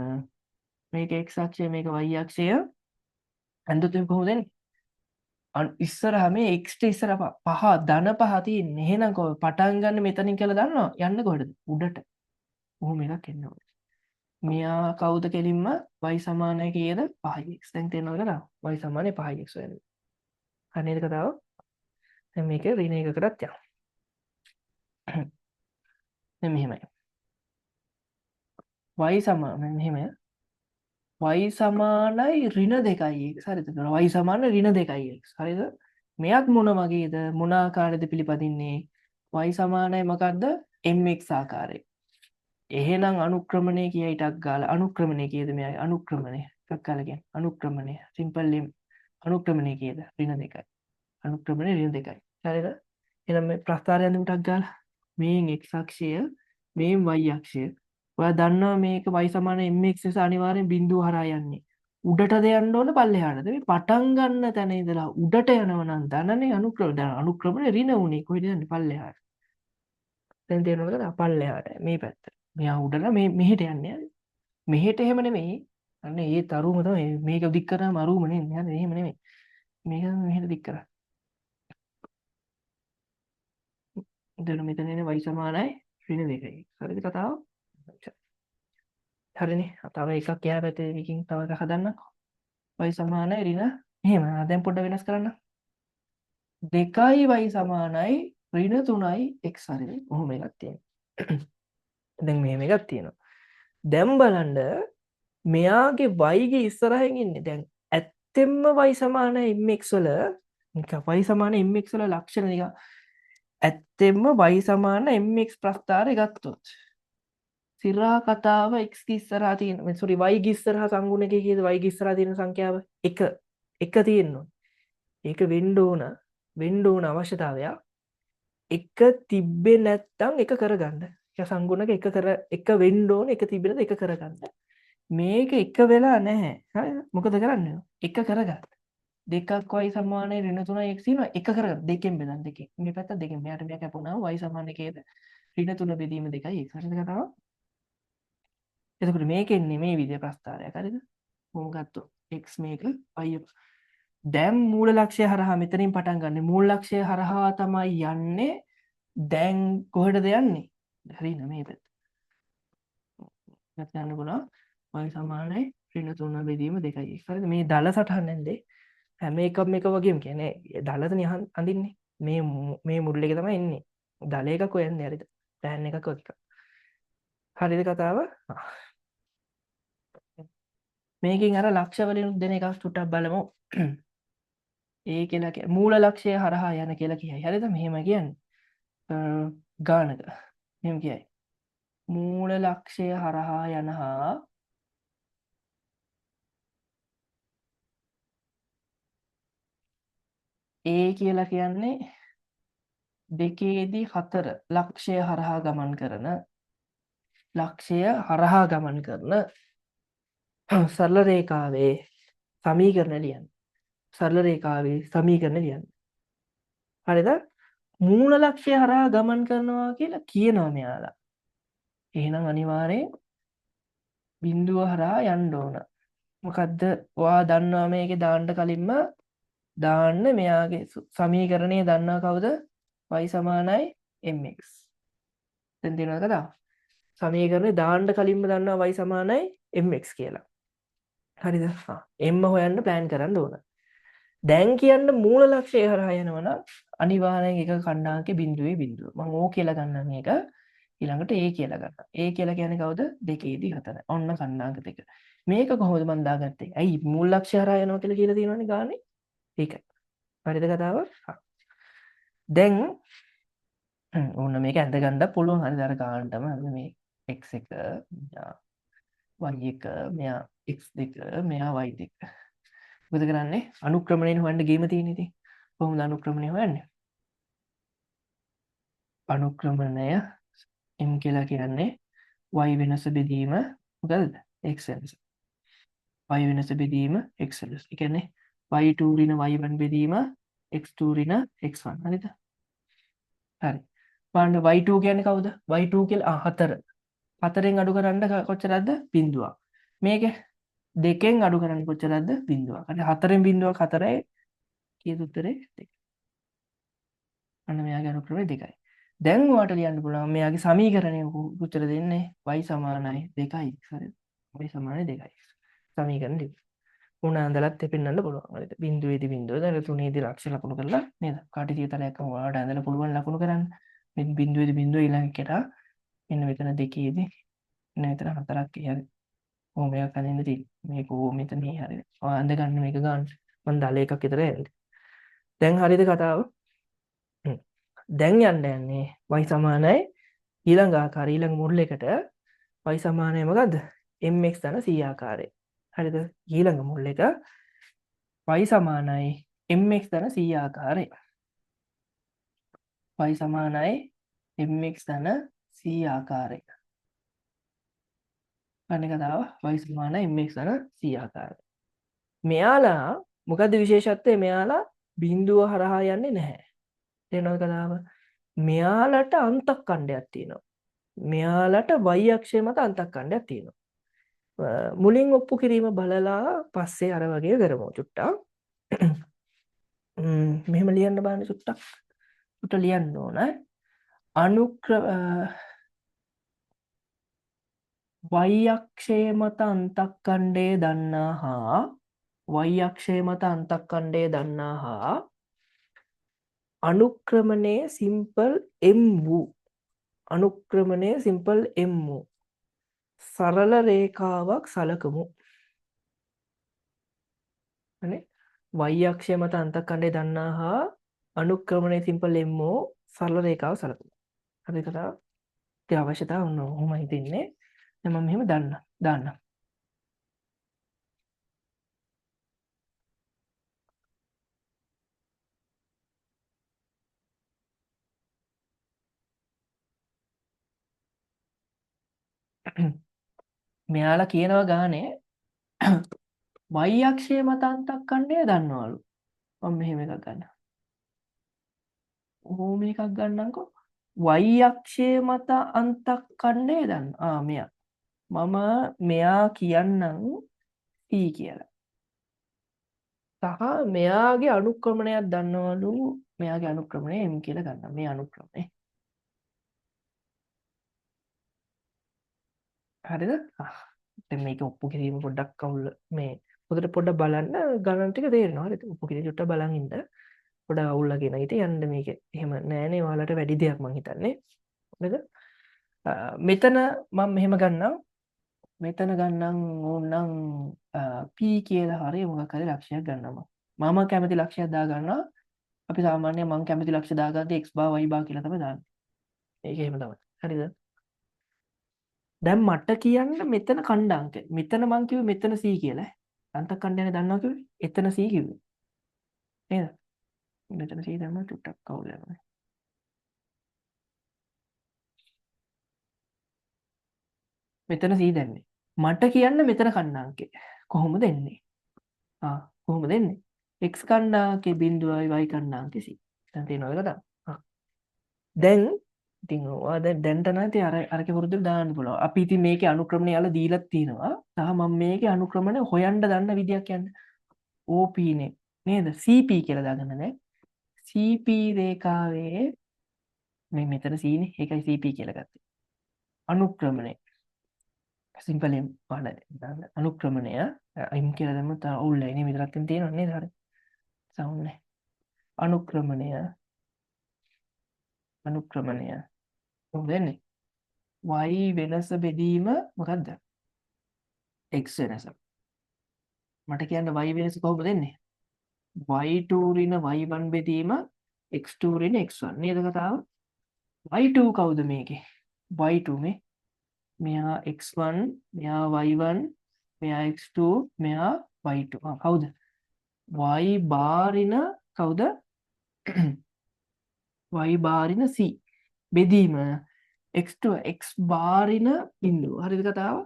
Speaker 1: මේක x අක්ෂය, මේක y අක්ෂය. ඇන්දොත් එහෙම කොහොමද එන්නේ? ඉස්සරහා මේ x ට ඉස්සරහ 5 ධන 5 තියෙන්නේ. එහෙනම් කොහොමද පටන් ගන්න මෙතනින් කියලා දන්නවා? යන්න කොහෙටද? උඩට. කොහොම එකක් එන්න ඕනේ. මෙයා කවුද කෙලින්ම y සමානයි කීයද? 5x. දැන් තේරෙනවද කතාව? Y සමානයි 5x වෙන්නේ. හරි නේද කතාව? දැන් මේක ඍණ එකකටත් යනවා. දැන් මෙහෙමයි. Y සමාන මෙහෙමයි. Y සමානයි ඍණ 2x. හරිද? y සමාන ඍණ 2x. හරිද? මෙයත් මොන වගේද? මොන ආකාරයද පිළිපදින්නේ? Y සමානයි මොකද්ද? Mx ආකාරය. එහෙනම් අනුක්‍රමණය කියයි ටක් ගාලා. අනුක්‍රමණය කීයද මෙයාගේ? අනුක්‍රමණය ටක් ගාලා කියන්නේ අනුක්‍රමණය සිම්පල් m අනුක්‍රමණය කීයද? ඍණ 2යි. අනුක්‍රමණය ඍණ 2යි. හරිද? එහෙනම් මේ ප්‍රස්ථාරය අඳිමු ටක් ගාලා. මේන් x අක්ෂය, මේන් y අක්ෂය. ඔයා දන්නවා මේක y සමාන mx නිසා අනිවාර්යෙන් බිඳුව හරහා යන්නේ. උඩටද යන්න ඕන පල්ලෙහාටද? මේ පටන් ගන්න තැන ඉඳලා උඩට යනවා නම් ධනනේ අනුක්‍රම. දැන් අනුක්‍රමනේ ඍණ උනේ. කොහෙද යන්නේ? පල්ලෙහාට. දැන් තේරෙනවද කතාව? පල්ලෙහාට මේ පැත්ත. මෙයා උඩට මේ මෙහෙට යන්නේ. හරි. මෙහෙට එහෙම නෙමෙයි. අන්න ඒ තරුම තමයි. මේක දික් කරාම අරුම නේ. හරි එහෙම නෙමෙයි. මේක මෙහෙට දික් කරා. එතකොට මෙතන එන්නේ y සමානයි ඍණ 2යි. හරිද කතාව? හරිනේ. තව එකක් එහා පැත්තේ එකකින් තව එකක් හදන්නකෝ. Y සමානයි ඍණ එහෙම. දැන් පොඩ්ඩක් වෙනස් කරන්න. 2යි y සමානයි ඍණ 3යි x. හරිද? ඔහොම එකක් තියෙනවා. දැන් මෙහෙම එකක් තියෙනවා. දැන් බලන්න මෙයාගේ y ගේ ඉස්සරහින් ඉන්නේ. දැන් ඇත්තෙන්ම y සමාන mx වල නිකන් y සමාන mx වල ලක්ෂණ නිකන් ඇත්තෙන්ම y සමාන mx ප්‍රස්ථාරය ගත්තොත් සිරා කතාව x ඉස්සරහා තියෙන මේ සෝරි y ඉස්සරහා සංගුණකයේ කීයද y ඉස්සරහා තියෙන සංඛ්‍යාව 1 1 තියෙන්න ඕන. ඒක වෙන්න ඕන වෙන්න ඕන අවශ්‍යතාවයක්. එක තිබ්බේ නැත්තම් එක කරගන්න. ඒක සංගුණක එක කර එක වෙන්න ඕන එක තිබ්බේ නැත්නම් එක කරගන්න. මේක එක වෙලා නැහැ. හරිද? මොකද කරන්නේ? එක කරගන්න. දෙකක් y සමානයි ඍණ 3 x තියෙනවා එක කරගන්න. දෙකෙන් බෙදන්න දෙකෙන්. මේ පැත්ත දෙකෙන්. මෙයාට මෙයා කැපුණාම y සමාන කීයද? ඍණ 3 බෙදීම 2යි x. හරිද කතාව? එතකොට මේකෙන් නෙමෙයි විදිය ප්‍රස්ථාරයක්. හරිද? කොහොම ගත්තොත් x මේක y දැන් මූල ලක්ෂ්‍ය හරහා මෙතනින් පටන් ගන්න. මූල ලක්ෂ්‍ය හරහා තමයි යන්නේ. දැන් කොහෙටද යන්නේ? හරි නේ මේ පැත්ත. ගන්න පුළුවන්. y සමානයි ඍණ 3 බෙදීම 2යි x. හරිද? මේ දල සටහන් නැන්දේ හැම එකක්ම එක වගේම කියන්නේ දලතනේ අඳින්නේ. මේ මේ මුල් එක තමයි එන්නේ. දල එකක් හොයන්නේ හරිද? ප්ලෑන් එකක් වගේ එකක්. හරිද කතාව? මේකෙන් අර ලක්ෂ වලින් දෙන එකක් චුට්ටක් බලමු. ඒ කියලා මූල ලක්ෂ්‍යය හරහා යන කියලා කියයි. හරිද? මෙහෙම කියන්නේ. ගානක. මෙහෙම කියයි. මූල ලක්ෂ්‍යය හරහා යන හා ඒ කියලා කියන්නේ දෙකේදී 4 ලක්ෂය හරහා ගමන් කරන ලක්ෂය හරහා ගමන් කරන සරල රේඛාවේ සමීකරණ ලියන්න. සරල රේඛාවේ සමීකරණ ලියන්න. හරිද? මූල ලක්ෂ්‍ය හරහා ගමන් කරනවා කියලා කියනවා මෙයාලා. එහෙනම් අනිවාර්යෙන් බිඳුව හරහා යන්න ඕන. මොකද්ද? ඔයා දන්නවා මේකේ දාන්න කලින්ම දාන්න මෙයාගේ සමීකරණය දන්නවා කවුද? y සමානයි mx. දැන් තියෙනවද කතාව? සමීකරණය දාන්න කලින්ම දන්නවා y සමානයි mx කියලා. හරිද? m හොයන්න ප්ලෑන් කරන්න ඕන. දැන් කියන්න මූල ලක්ෂ්‍යය හරහා යනවා නම් අනිවාර්යෙන් එක කණ්ඩායමේ බිඳුවේ බිඳුව. මං O කියලා ගන්නම් එක. ඊළඟට A කියලා ගන්නම්. A කියලා කියන්නේ කවුද? දෙකේදී 4. ඔන්න කණ්ඩායම දෙක. මේක කොහොමද මං දාගත්තේ? ඇයි මූල ලක්ෂ්‍ය හරහා යනවා කියලා කියලා තියෙනවනේ ගානේ. ඒකයි. හරිද කතාව? දැන් ඕන්න මේක ඇඳ ගන්නත් පුළුවන්. හරිද? අර ගානටම හරිද මේ x එක මෙයා y එක මෙයා x දෙක මෙයා y දෙක. මොකද කරන්නේ? අනුක්‍රමණයෙන් හොයන්න ගේම තියෙන ඉතින්. කොහොමද අනුක්‍රමණය හොයන්නේ? අනුක්‍රමණය m කියලා කියන්නේ y වෙනස බෙදීම මොකද්ද? x වෙනස. y වෙනස බෙදීම x වෙනස. ඒ කියන්නේ y2 ඍණ y1 බෙදීම x2 ඍණ x1. හරිද? හරි. බලන්න y2 කියන්නේ කවුද? y2 කියලා 4. 4න් අඩු කරන්න කොච්චරද? බිංදුවක්. මේක දෙකෙන් අඩු කරන්න කොච්චරද? බිංදුවක්. හරි 4න් බිංදුවක් 4යි. කීයද උත්තරේ? 2. අන්න මෙයාගේ අනුක්‍රමය 2යි. දැන් ඔයාලට ලියන්න පුළුවන් මෙයාගේ සමීකරණය කොච්චර දෙන්නේ? y සමානයි 2යි. හරිද? y සමානයි 2යි. සමීකරණ ලියන්න. උණ ඇඳලත් පෙන්වන්න පුළුවන්. හරිද? බිංදුවේදී බිංදුව, දැන් තුනේදී ලක්ෂ ලකුණු කරලා නේද? කාටිතිය තලයක් ඔයාලට ඇඳලා පුළුවන් ලකුණු කරන්න. මේ බිංදුවේදී බිංදුව ඊළඟ එකට මෙන්න මෙතන දෙකේදී මෙන්න මෙතන 4ක් හරි. කොහොම එකක් අඳින්න තියෙන්නේ. මේක ඕ මෙතන හරිද? ඔයා ඇඳ ගන්න මේක ගන්න. මං දල එකක් විතර ඇඳේ. දැන් හරිද කතාව? දැන් යන්න යන්නේ y සමානයි ඊළඟ ආකාරය ඊළඟ මුල් එකට y සමානයි මොකද්ද? mx ධන c ආකාරය. හරිද? ඊළඟ මුල් එක y සමානයි mx ධන c ආකාරය. y සමානයි mx ධන c ආකාරය. අන්න කතාව y සමානයි mx ධන c ආකාරය. මෙයාලා මොකද්ද විශේෂත්වය? මෙයාලා බිඳුව හරහා යන්නේ නැහැ. තේරෙනවද කතාව? මෙයාලට අන්තක්ඛණ්ඩයක් තියෙනවා. මෙයාලට y අක්ෂය මත අන්තක්ඛණ්ඩයක් තියෙනවා. මුලින් ඔප්පු කිරීම බලලා පස්සේ අර වගේ කරමු චුට්ටක්. මෙහෙම ලියන්න බලන්න චුට්ටක්. චුට්ට ලියන්න ඕන. අනුක්‍රම y අක්ෂය මත අන්තක්ඛණ්ඩය දන්නා හා y අක්ෂය මත අන්තක්ඛණ්ඩය දන්නා හා අනුක්‍රමණය සිම්පල් m වූ අනුක්‍රමණය සිම්පල් m වූ සරල රේඛාවක් සලකමු. හරිනේ? Y අක්ෂය මත අන්තඛණ්ඩය දන්නා හා අනුක්‍රමණය සිම්පල් MO සරල රේඛාව සලකමු. හරි කතාව? ඉතින් අවශ්‍යතාව ඔන්න ඔහොමයි දෙන්නේ. දැන් මම මෙහෙම දාන්න. මෙයාලා කියනවා ගානේ y අක්ෂය මත අන්තඛණ්ඩය දන්නවලු. මම මෙහෙම එකක් ගන්නවා. ඔහොම එකක් ගන්නම්කෝ. Y අක්ෂය මත අන්තඛණ්ඩය දන්න. ආ මෙයා. මම මෙයා කියන්නම් C කියලා. සහ මෙයාගේ අනුක්‍රමණයක් දන්නවලු. මෙයාගේ අනුක්‍රමණය M කියලා ගන්නවා. මේ අනුක්‍රමණය. හරිද? දැන් මේක ඔප්පු කිරීම පොඩ්ඩක් අවුල් මේ හොඳට පොඩ්ඩක් බලන්න ගණන් ටික තේරෙනවා. හරිද? ඔප්පු කිරීම චුට්ටක් බලන් ඉන්න. පොඩක් අවුල් වගේ නම් ඉතින් යන්න මේක. එහෙම නෑනේ ඔයාලට වැඩි දෙයක් මං හිතන්නේ. හරිද? මෙතන මම මෙහෙම ගන්නම්. මෙතන ගන්නම් ඕනනම් P කියලා හරි මොකක් හරි ලක්ෂයක් ගන්නවා මම. මම කැමති ලක්ෂයක් දා ගන්නවා. අපි සාමාන්‍යයෙන් මං කැමති ලක්ෂ දාගද්දි x bar y bar කියලා තමයි දාන්නේ. ඒක එහෙම තමයි. හරිද? දැන් මට කියන්න මෙතන ඛණ්ඩාංක. මෙතන මං කිව්වේ මෙතන C කියලා. අන්තඛණ්ඩයනේ දන්නවා කිව්වේ. එතන C කිව්වේ. නේද? මෙතන C දැම්ම චුට්ටක් අවුල් වෙනවා. මෙතන C දැම්මේ. මට කියන්න මෙතන ඛණ්ඩාංකය කොහොමද එන්නේ? ආ කොහොමද එන්නේ? X ඛණ්ඩාංකේ බිඳුවයි y ඛණ්ඩාංකේ C. දැන් තේරෙනවද කතාව? ආ දැන් ඉතින් ඔයා දැන් දැන්ට නම් ඉතින් අර අරකේ පුරුද්දට දාන්න පුළුවන්. අපි ඉතින් මේකේ අනුක්‍රමණය යාලා දීලත් තියෙනවා. සහ මම මේකේ අනුක්‍රමණය හොයන්න දන්න විදියක් යන්න. OP නේ නේද? CP කියලා දාගන්න දැන්. CP රේඛාවේ මේ මෙතන C නේ. ඒකයි CP කියලා ගත්තේ. අනුක්‍රමණය. සිම්පල් M පාඩ අනුක්‍රමණය M කියලා දැම්මොත් අවුල් නෑ නේ මෙතනත් එම් තියෙනව නේද? හරි. සවුන්ඩ් නෑ. අනුක්‍රමණය අනුක්‍රමණය කොහොමද එන්නේ? Y වෙනස බෙදීම මොකද්ද? X වෙනස. මට කියන්න y වෙනස කොහොමද එන්නේ? y2 ඍණ y1 බෙදීම x2 ඍණ x1 නේද කතාව? y2 කවුද මේකේ? y2 මේ මෙයා x1 මෙයා y1 මෙයා x2 මෙයා y2. ආ කවුද? y bar ඍණ කවුද? y bar ඍණ c බෙදීම x2 x bar ඍණ බිඳුව. හරිද කතාව?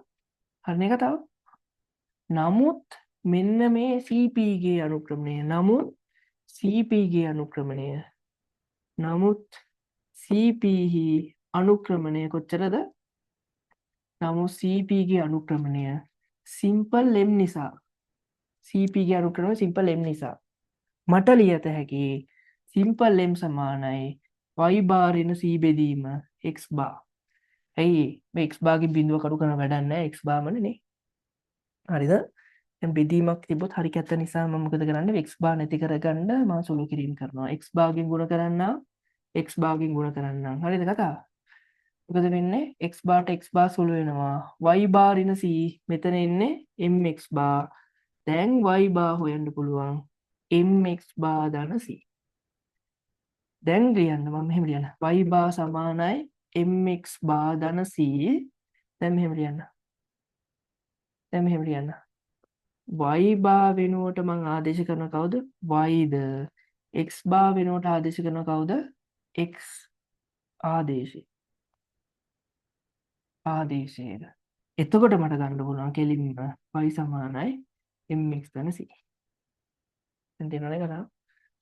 Speaker 1: හරිනේ කතාව? නමුත් මෙන්න මේ CP ගේ අනුක්‍රමණය. නමුත් CP ගේ අනුක්‍රමණය. නමුත් CP හි අනුක්‍රමණය කොච්චරද? නමුත් CP ගේ අනුක්‍රමණය සිම්පල් M නිසා. CP ගේ අනුක්‍රමණය සිම්පල් M නිසා. මට ලියත හැකි සිම්පල් M සමානයි y bar ඍණ c බෙදීම x bar. ඇයි මේ x bar ගෙන් බිඳුව කඩු කරන වැඩක් නෑ x bar මනේ නේ. හරිද? දැන් බෙදීමක් තිබ්බොත් හරි කැත නිසා මම මොකද කරන්නේ? x bar නැති කරගන්න මම සුළු කිරීම කරනවා. x bar ගෙන් ගුණ කරන්නම් x bar ගෙන් ගුණ කරන්නම්. හරිද කතාව? මොකද වෙන්නේ? x bar ට x bar සුළු වෙනවා. y bar ඍණ c මෙතන එන්නේ mx bar. දැන් y bar හොයන්න පුළුවන් mx bar ධන c. දැන් ලියන්න මම මෙහෙම ලියන්න. y bar සමානයි mx bar ධන c. දැන් මෙහෙම ලියන්න. දැන් මෙහෙම ලියන්න. y bar වෙනුවට මං ආදේශ කරන කවුද? y ද. x bar වෙනුවට ආදේශ කරන කවුද? x ආදේශය. ආදේශයද. එතකොට මට ගන්න පුළුවන් කෙලින්ම y සමානයි mx ධන c. දැන් තේරෙනවද කතාව?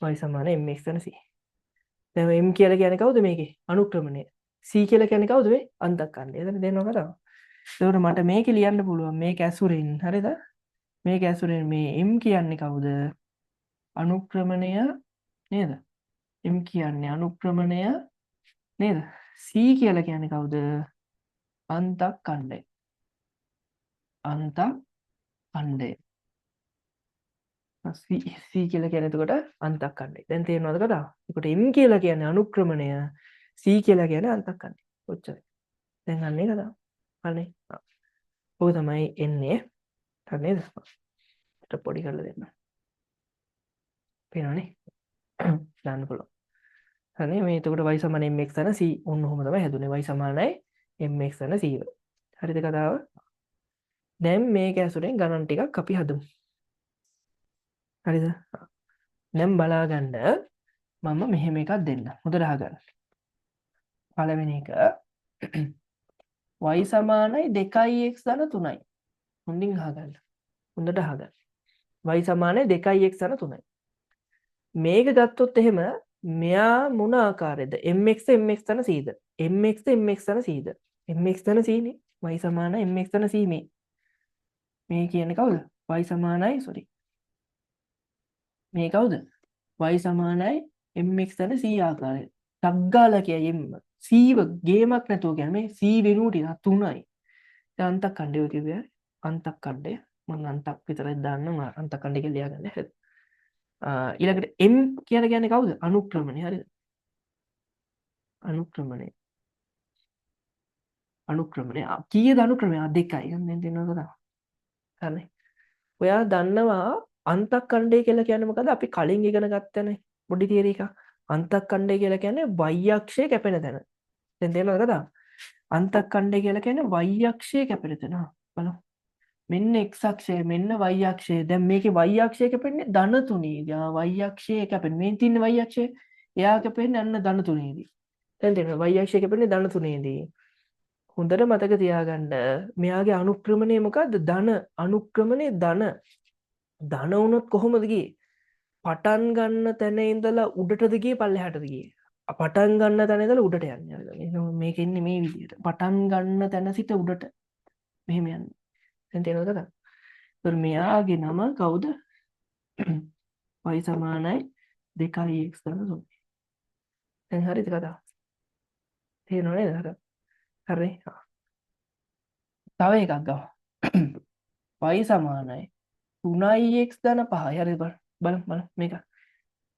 Speaker 1: y සමානයි mx ධන c. දැන් m කියලා කියන්නේ කවුද මේකේ? අනුක්‍රමණය. c කියලා කියන්නේ කවුද මේ? අන්තඛණ්ඩය. එතන තේරෙනවද කතාව? එතකොට මට මේකේ ලියන්න පුළුවන් මේක ඇසුරෙන් හරිද? මේක ඇසුරෙන් මේ m කියන්නේ කවුද? අනුක්‍රමණය නේද? m කියන්නේ අනුක්‍රමණය නේද? c කියලා කියන්නේ කවුද? අන්තඛණ්ඩය. අන්තඛණ්ඩය. C කියලා කියන්නේ එතකොට අන්තඛණ්ඩය. දැන් තේරෙනවද කතාව? එතකොට m කියලා කියන්නේ අනුක්‍රමණය, c කියලා කියන්නේ අන්තඛණ්ඩය. ඔච්චරයි. දැන් අන්නේ කතාව. හරිනේ. ඔක තමයි එන්නේ. හරි නේද? පොඩි කරලා දෙන්න. පේනවනේ. දාන්න පුළුවන්. හරිනේ, මේ එතකොට y සමාන mx ධන c. ඔන්න ඔහොම තමයි හැදුනේ. y සමානයි mx ධන c වල. හරිද කතාව? දැන් මේක ඇසුරෙන් ගණන් ටිකක් අපි හදමු. හරිද? දැන් බලා ගන්න මම මෙහෙම එකක් දෙන්නම්. හොඳට අහගන්න. පළවෙනි එක y සමානයි 2x ධන 3යි. හොඳින් අහගන්න. හොඳට අහගන්න. y සමානයි 2x ධන 3යි. මේක ගත්තොත් එහෙම මෙයා මොන ආකාරයේද? mx mx ධන c ද? mx mx ධන c ද? mx ධන c නේ. y සමානයි mx ධන c මේ. මේ කියන්නේ කවුද? y සමානයි සෝරි. මේ කවුද? y සමානයි mx ධන c ආකාරය. ටක් ගාලා කියයි m. c ව ගේමක් නැතුව කියන්නේ මේ c වෙනුවට 3යි. දැන් අන්තක් ඛණ්ඩය ඔය කිව්වේ අන්තක් ඛණ්ඩය. මං අන්තක් විතරයි දාන්නම්, අන්තක් ඛණ්ඩය කියලා ලියාගන්න. හරිද? ඊළඟට m කියලා කියන්නේ කවුද? අනුක්‍රමණය. හරිද? අනුක්‍රමණය. අනුක්‍රමණය. කීයද අනුක්‍රමණය? 2යි. දැන් තේරෙනවද කතාව? හරිනේ. ඔයා දන්නවා අන්තක් ඛණ්ඩය කියලා කියන්නේ මොකද? අපි කලින් ඉගෙන ගත්තනේ පොඩි තියරි එකක්. අන්තක් ඛණ්ඩය කියලා කියන්නේ y අක්ෂය කැපෙන තැන. දැන් තේරෙනවද කතාව? අන්තක් ඛණ්ඩය කියලා කියන්නේ y අක්ෂය කැපෙන තැන. බලමු. මෙන්න x අක්ෂය, මෙන්න y අක්ෂය. දැන් මේකේ y අක්ෂය කැපෙන්නේ ධන තුනේදී. ආ, y අක්ෂය කැපෙන්නේ. මේ තියෙන y අක්ෂය. එයා කැපෙන්නේ අන්න ධන තුනේදී. දැන් තේරෙනවද? y අක්ෂය කැපෙන්නේ ධන තුනේදී. හොඳට මතක තියාගන්න මෙයාගේ අනුක්‍රමණය මොකද්ද? ධන. අනුක්‍රමණය ධන. ධන වුණොත් කොහොමද ගියේ? පටන් ගන්න තැන ඉඳලා උඩටද ගියේ, පල්ලෙහාටද ගියේ? පටන් ගන්න තැන ඉඳලා උඩට යන්නේ. හරිද? එහෙනම් මේක ඉන්නේ මේ විදිහට. පටන් ගන්න තැන සිට උඩට මෙහෙම යන්නේ. දැන් තේරෙනවද කතාව? ඒතර මෙයාගේ නම කවුද? y සමානයි 2x ධන 3. දැන් හරිද කතාව? තේරෙනව නේද? හරි. තව එකක් ගමු. y සමානයි 3x ධන 5යි. හරිද බලන්න. බලමු බලමු මේක.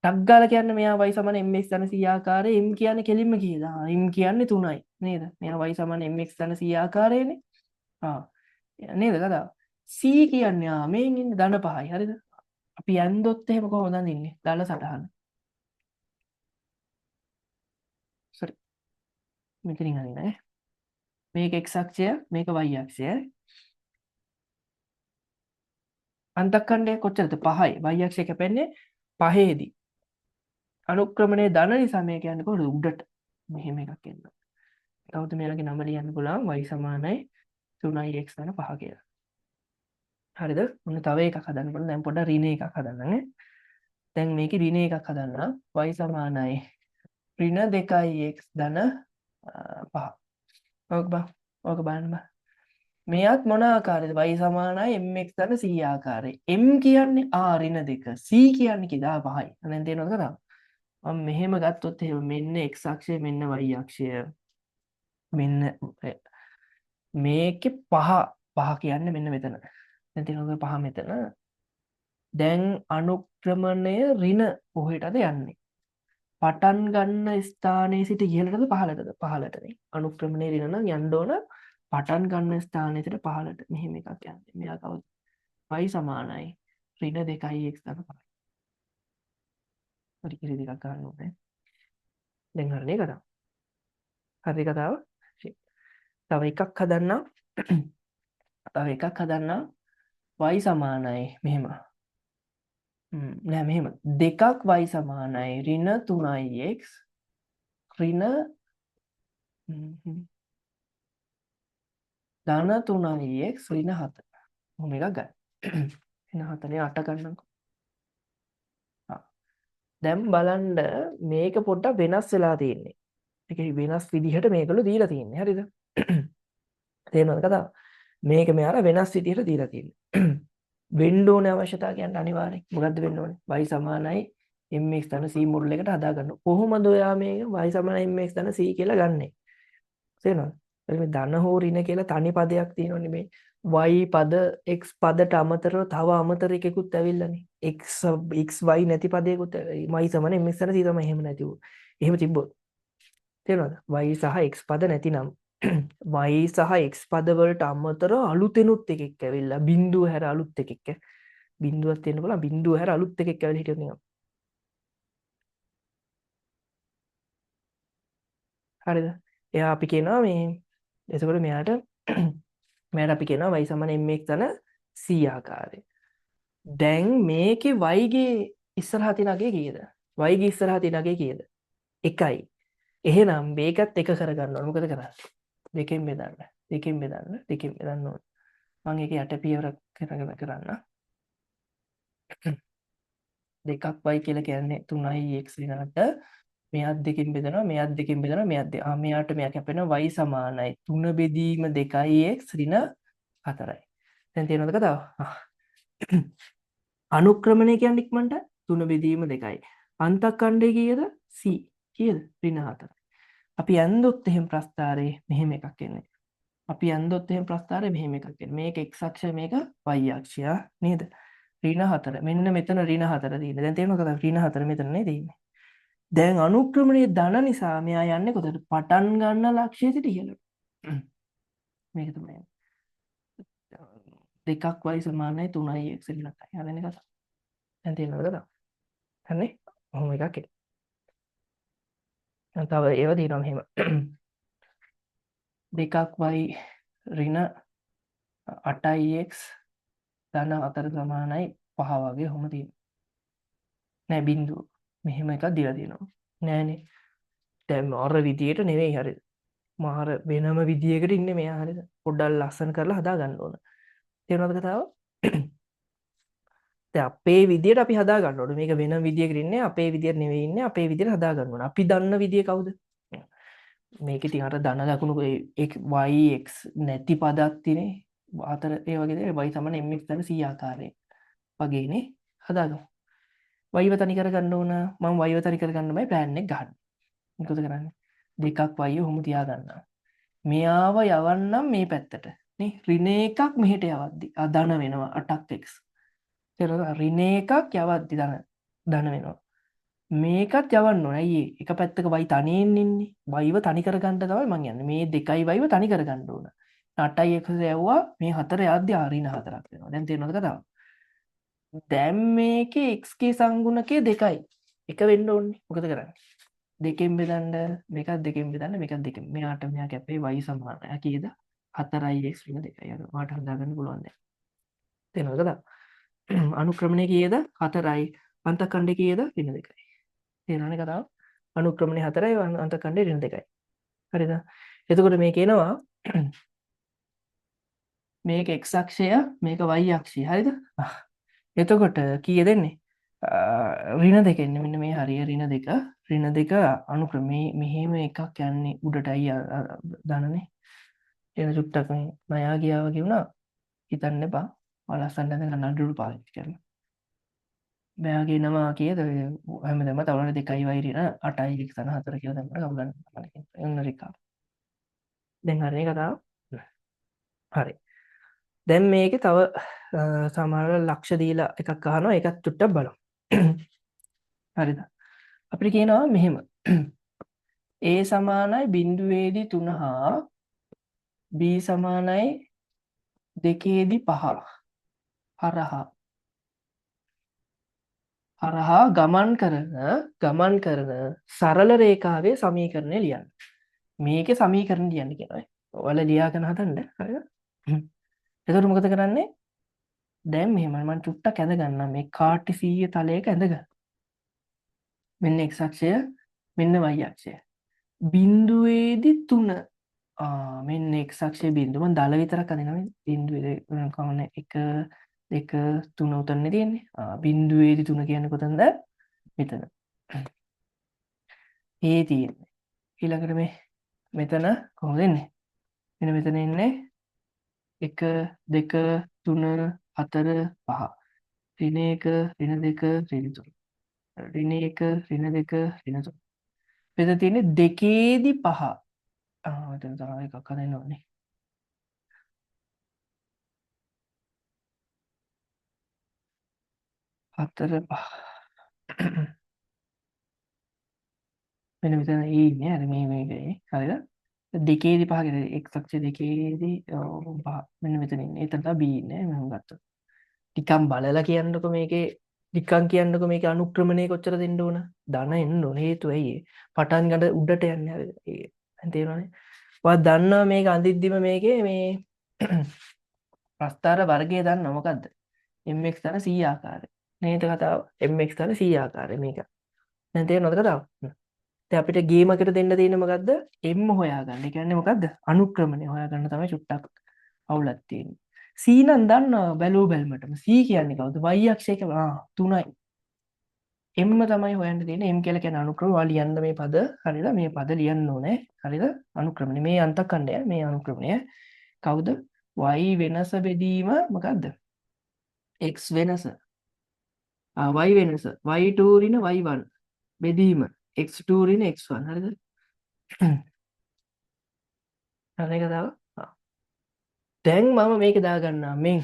Speaker 1: ටක් ගාලා කියන්නේ මෙයා y සමාන mx ධන c ආකාරයේ. m කියන්නේ කෙලින්ම කීයද? ආ, m කියන්නේ 3යි නේද? මෙයා y සමාන mx ධන c ආකාරයේනේ. ආ නේද කතාව? c කියන්නේ ආ මේන් ඉන්නේ ධන 5යි. හරිද? අපි ඇන්දොත් එහෙම කොහොමද අඳින්නේ? දල සටහන. සෝරි. මෙතනින් අඳින්න ඈ. මේක x අක්ෂය, මේක y අක්ෂය. අන්තක්ඛණ්ඩය කොච්චරද? 5යි. y අක්ෂය කැපෙන්නේ 5ේදී. අනුක්‍රමණය ධන නිසා මේ කියන්නේ කොහොමද? උඩට. මෙහෙම එකක් එන්න. කවුද මෙයාගේ නම ලියන්න පුළුවන් y සමානයි 3x ධන 5 කියලා. හරිද? ඔන්න තව එකක් හදන්න පුළුවන්. දැන් පොඩ්ඩක් ඍණ එකක් හදන්න ඈ. දැන් මේකේ ඍණ එකක් හදන්න. y සමානයි ඍණ 2x ධන 5. ඔක බං. ඔක බලන්න බං. මෙයත් මොන ආකාරයේද? y සමානයි mx ධන c ආකාරයේ. m කියන්නේ ආ ඍණ 2, c කියන්නේ කීයද? ආ 5යි. දැන් තේරෙනවද කතාව? මම මෙහෙම ගත්තොත් එහෙම මෙන්න x අක්ෂය, මෙන්න y අක්ෂය. මෙන්න මේකේ 5 කියන්නේ මෙන්න මෙතන. දැන් තේරෙනවද 5 මෙතන. දැන් අනුක්‍රමණය ඍණ කොහෙටද යන්නේ? පටන් ගන්න ස්ථානයේ සිට ඉහළටද පහළටද? පහළට නේ. අනුක්‍රමණය ඍණ නම් යන්න ඕන පටන් ගන්න ස්ථානයේ සිට පහළට. මෙහෙම එකක් යන්නේ. මෙයා කවුද? y සමානයි ඍණ 2x ධන 5. හරි, කිරි දෙකක් ගන්න ඕනේ. දැන් හරිනේ කතාව. හරි කතාව. තව එකක් හදන්නම්. තව එකක් හදන්නම්. y සමානයි මෙහෙම. නෑ මෙහෙම. දෙකක් y සමානයි ඍණ 3x ඍණ ධන 3x ඍණ 7. ඔහොම එකක් ගන්න. ඍණ 7 නේ 8 ගන්නම්කෝ. දැන් බලන්න මේක පොඩ්ඩක් වෙනස් වෙලා තියෙන්නේ. ඒ කියන්නේ වෙනස් විදිහට මේකලු දීලා තියෙන්නේ. හරිද? තේරෙනවද කතාව? මේක මෙයාලා වෙනස් විදිහට දීලා තියෙන්නේ. වෙන්න ඕනේ අවශ්‍යතාව කියන්නේ අනිවාර්යෙන්. මොකද්ද වෙන්න ඕනේ? y සමානයි mx ධන c model එකට හදාගන්න. කොහොමද ඔයා මේක y සමානයි mx ධන c කියලා ගන්නෙ? තේරෙනවද? මේ ධන හෝ ඍණ කියලා තනි පදයක් තියෙනවනේ මේ y පද x පදට අමතරව තව අමතර එකකුත් ඇවිල්ලානේ. x x y නැති පදයකුත් y සමාන mx ධන c තමයි එහෙම නැතිව. එහෙම තිබ්බොත්. තේරෙනවද? y සහ x පද නැතිනම් y සහ x පද වලට අමතරව අලුතෙනුත් එකෙක් ඇවිල්ලා බිඳුව හැර අලුත් එකෙක් ඈ. බිඳුවක් තියෙන්න පුළුවන්, බිඳුව හැර අලුත් එකෙක් ඇවිල්ලා හිටියොත් නිකන්. හරිද? එයා අපි කියනවා මේ එතකොට මෙයාට මෙයාට අපි කියනවා y සමාන mx ධන c ආකාරය. දැන් මේකේ y ගේ ඉස්සරහා තියෙන අගය කීයද? Y ගේ ඉස්සරහා තියෙන අගය කීයද? 1යි. එහෙනම් මේකත් එක කරගන්න ඕන. මොකද කරන්නේ? දෙකෙන් බෙදන්න. දෙකෙන් බෙදන්න. දෙකෙන් බෙදන්න ඕන. මම ඒක යට පියවර කරගෙන කරන්න. දෙකක් y කියලා කියන්නේ 3x වෙනකට මෙයත් දෙකෙන් බෙදනවා, මෙයත් දෙකෙන් බෙදනවා, මෙයත් දෙක. ආ, මෙයාට මෙයා කැපෙනවා. Y සමානයි 3 බෙදීම 2x ඍණ 4යි. දැන් තේරෙනවද කතාව? අනුක්‍රමණය කියන්නේ ඉක්මනට 3 බෙදීම 2යි. අන්තఃඛණ්ඩය කීයද? C කීයද? ඍණ 4. අපි ඇන්දොත් එහෙම ප්‍රස්ථාරේ මෙහෙම එකක් එන්නේ. අපි ඇන්දොත් එහෙම ප්‍රස්ථාරේ මෙහෙම එකක් එන්නේ. මේක x අක්ෂය, මේක y අක්ෂය නේද? ඍණ 4. මෙන්න මෙතන ඍණ 4 තියෙන්නේ. දැන් තේරෙනවද කතාව? ඍණ 4 මෙතන නේ තියෙන්නේ. දැන් අනුක්‍රමණයේ ධන නිසා මෙයා යන්නේ කොතනද? පටන් ගන්න ලක්ෂ්‍යය සිට ඉහළට. මේක තමයි. දෙකක් y සමානයි 3x ඍණ 7යි. හරිනේ කතාව. දැන් තේරෙනවද කතාව? හරිනේ? ඔහොම එකක් එන්නේ. දැන් තව ඒවා තියෙනවා මෙහෙම. දෙකක් y ඍණ 8x ධන 4 සමානයි 5 වගේ ඔහොම තියෙනවා. නෑ, බිංදුව. මෙහෙම එකක් දීලා තියෙනවා. නෑනේ. දැන් අර විදියට නෙවෙයි, හරිද? මාර වෙනම විදියකට ඉන්නේ මෙයා, හරිද? පොඩ්ඩක් ලස්සන කරලා හදා ගන්න ඕන. තේරුණාද කතාව? දැන් අපේ විදියට අපි හදා ගන්න ඕන. මේක වෙනම විදියකට ඉන්නේ, අපේ විදියට නෙවෙයි ඉන්නේ, අපේ විදියට හදා ගන්න ඕන. අපි දන්න විදිය කවුද? මේක ඉතින් අර ධන ලකුණු ඒ y x නැති පදක් තියෙනේ. අතර ඒ වගේ දේ y සමාන mx ධන c ආකාරයෙන් වගේනේ හදාගමු. Y ව තනි කරගන්න ඕන. මම y ව තනි කරගන්නමයි ප්ලෑන් එක ගහන්නේ. මොකද කරන්නේ? දෙකක් y ඔහොම තියාගන්න. මෙයාව යවන්නම් මේ පැත්තට නේ. ඍණ එකක් මෙහෙට යවද්දි ආ ධන වෙනවා 8ක් x. තේරුණාද? ඍණ එකක් යවද්දි ධන වෙනවා. මේකත් යවන්න ඕන. ඇයි ඒ? එක පැත්තක y තනියෙන් ඉන්නේ. Y ව තනි කරගන්න තමයි මං යන්නේ. මේ දෙකයි y ව තනි කරගන්න ඕන. 8යි x යවුවා, මේ හතර යද්දි ආ ඍණ හතරක් වෙනවා. දැන් තේරෙනවද කතාව? දැන් මේකේ x ගේ සංගුණකය දෙකයි. එක වෙන්න ඕනේ. මොකද කරන්නේ? දෙකෙන් බෙදන්න, මේකත් දෙකෙන් බෙදන්න, මේකත් දෙකෙන්. මෙයාට මෙයා කැපේ y සමානයි. ආ කීයද? 4යි x ඍණ 2යි. අර ඔයාට හදාගන්න පුළුවන් දැන්. තේරෙනවද කතාව? අනුක්‍රමණය කීයද? 4යි. අන්තఃඛණ්ඩය කීයද? ඍණ 2යි. තේරෙනවනේ කතාව? අනුක්‍රමණය 4යි, අන්තఃඛණ්ඩය ඍණ 2යි. හරිද? එතකොට මේක එනවා මේක x අක්ෂය, මේක y අක්ෂය. හරිද? එතකොට කීයද එන්නේ? ඍණ දෙක එන්නේ. මෙන්න මේ හරිය ඍණ දෙක. ඍණ දෙක අනුක්‍රමේ මෙහෙම එකක් යන්නේ උඩටයි ධනනේ. එන චුට්ටක් මේ නයා ගියා වගේ වුණා. හිතන්න එපා. ඔයාලා ලස්සනට ඇඳගෙන නඩුරු පාවිච්චි කරලා. මෙයාගේ නම කීයද? හැමදේම තවන 2යි y ඍණ 8යි x ධන 4 කියලා දැම්මම කවුලන්න තමයි. එන්න රිකා. දැන් හරිනේ කතාව? හරි. දැන් මේකේ තව සමහර ලක්ෂ දීලා එකක් අහනවා, ඒකත් චුට්ටක් බලමු. හරිද? අපිට කියනවා මෙහෙම. A සමානයි බිංදුවේදී 3 හා B සමානයි දෙකේදී 5 හරහා ගමන් කරන සරල රේඛාවේ සමීකරණය ලියන්න. මේකේ සමීකරණ ලියන්න කියනවා. ඔයාලා ලියාගෙන හදන්න. හරිද? එතකොට මොකද කරන්නේ? දැන් මෙහෙමයි, මම චුට්ටක් ඇඳ ගන්නම් මේ කාටිසීය තලයක ඇඳ ගන්න. මෙන්න x අක්ෂය, මෙන්න y අක්ෂය. බිංදුවේදී 3. ආ, මෙන්න x අක්ෂයේ බිංදුව. මම දල විතරක් අඳිනවා මේ බිංදුවේ කවන්නේ 1 2 3 උතන්නේ තියෙන්නේ. ආ, බිංදුවේදී 3 කියන්නේ කොතනද? මෙතන. ඒ තියෙන්නේ. ඊළඟට මේ මෙතන කොහොමද එන්නේ? මෙන්න මෙතන එන්නේ 1 2 3 4 5. ඍණ 1 ඍණ 2 ඍණ 3. ඍණ 1 ඍණ 2 ඍණ 3. මෙතන තියෙන්නේ දෙකේදී 5. ආ, මෙතන තව එකක් හදන්න ඕනේ. 4 5. මෙන්න මෙතන ඒ ඉන්නේ. හරි, මේ මේක ඒ. හරිද? දෙකේදී 5 කියන්නේ x අක්ෂය දෙකේදී 5. මෙන්න මෙතන ඉන්නේ. එතන තමයි b ඉන්නේ. මම ගත්තා. නිකන් බලලා කියන්නකෝ මේකේ, නිකන් කියන්නකෝ මේකේ අනුක්‍රමණය කොච්චර දෙන්න ඕන? ධන එන්න ඕන. හේතුව ඇයි ඒ? පටන් ගන්න උඩට යන්නේ. හරිද? ඒ දැන් තේරුණානේ? ඔයා දන්නවා මේක අඳිද්දිම මේකේ මේ ප්‍රස්ථාර වර්ගය දන්නවා මොකද්ද? mx ධන c ආකාරය. නේද කතාව? mx ධන c ආකාරය මේක. දැන් තේරෙනවද කතාව? දැන් අපිට ගේම් එකට දෙන්න තියෙන්නේ මොකද්ද? m හොයාගන්න. ඒ කියන්නේ මොකද්ද? අනුක්‍රමණය හොයාගන්න තමයි චුට්ටක් අවුලක් තියෙන්නේ. C නම් දන්නවා බැලුව බැලමටම. C කියන්නේ කවුද? Y අක්ෂයක 3යි. M තමයි හොයන්න තියෙන්නේ. M කියලා කියන්නේ අනුක්‍රම. ඔයා ලියන්න මේ පද හරිද? මේ පද ලියන්න ඕනේ. හරිද? අනුක්‍රමණය. මේ අන්තඛණ්ඩය මේ අනුක්‍රමණය. කවුද? Y වෙනස බෙදීම මොකද්ද? X වෙනස. Y වෙනස. Y2 ඍණ Y1 බෙදීම X2 ඍණ X1. හරිද? හරි කතාව. දැන් මම මේක දාගන්නවා මෙන්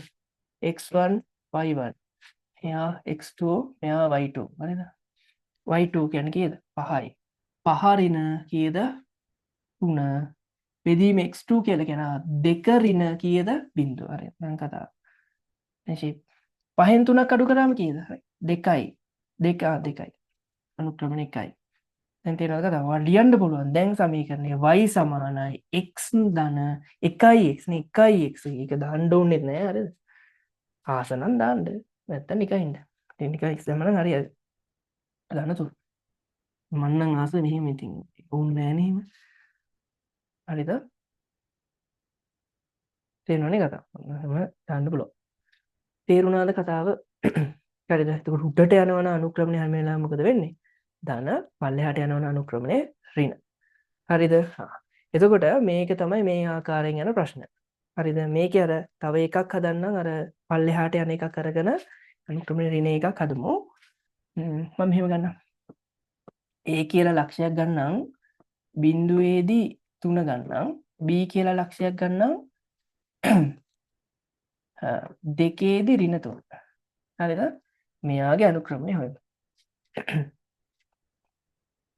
Speaker 1: x1 y1 මෙයා x2 මෙයා y2 හරිද? y2 කියන්නේ කීයද? 5යි. 5 ඍණ කීයද? 3 බෙදීම x2 කියලා කියන 2 ඍණ කීයද? බිංදුව. හරි. දැන් කතාව. දැන් ෂේප් පහෙන් 3ක් අඩු කරාම කීයද? හරි. 2යි. 2 2යි. අනුක්‍රමණ 1යි. දැන් තේරෙනවද කතාව? ඔයාලා ලියන්න පුළුවන්. දැන් සමීකරණය y සමානයි x ධන 1x නේ 1x. ඒක දාන්න ඕනෙත් නෑ හරිද? ආස නම් දාන්න. නැත්තම් නිකන් ඉන්න. ඉතින් නිකන් x දැම්ම නම් හරියයි. ධන 3. මං නම් ආස මෙහෙම ඉතින් ඕනේ නෑනේ එහෙම. හරිද? තේරෙනවනේ කතාව. එහෙම දාන්න පුළුවන්. තේරුණාද කතාව? හරිද? එතකොට උඩට යනවනම් අනුක්‍රමණය හැම වෙලාවෙම මොකද වෙන්නේ? ධන, පල්ලෙහාට යනවනම් අනුක්‍රමණය ඍණ. හරිද? එතකොට මේක තමයි මේ ආකාරයෙන් යන ප්‍රශ්න. හරිද? මේකේ අර තව එකක් හදන්නම් අර පල්ලෙහාට යන එකක් අරගෙන අනුක්‍රමණය ඍණ එකක් හදමු. මම මෙහෙම ගන්නම්. A කියලා ලක්ෂයක් ගන්නම් බිංදුවේදී 3 ගන්නම්. B කියලා ලක්ෂයක් ගන්නම් දෙකේදී ඍණ 3. හරිද? මෙයාගේ අනුක්‍රමණය හොයමු.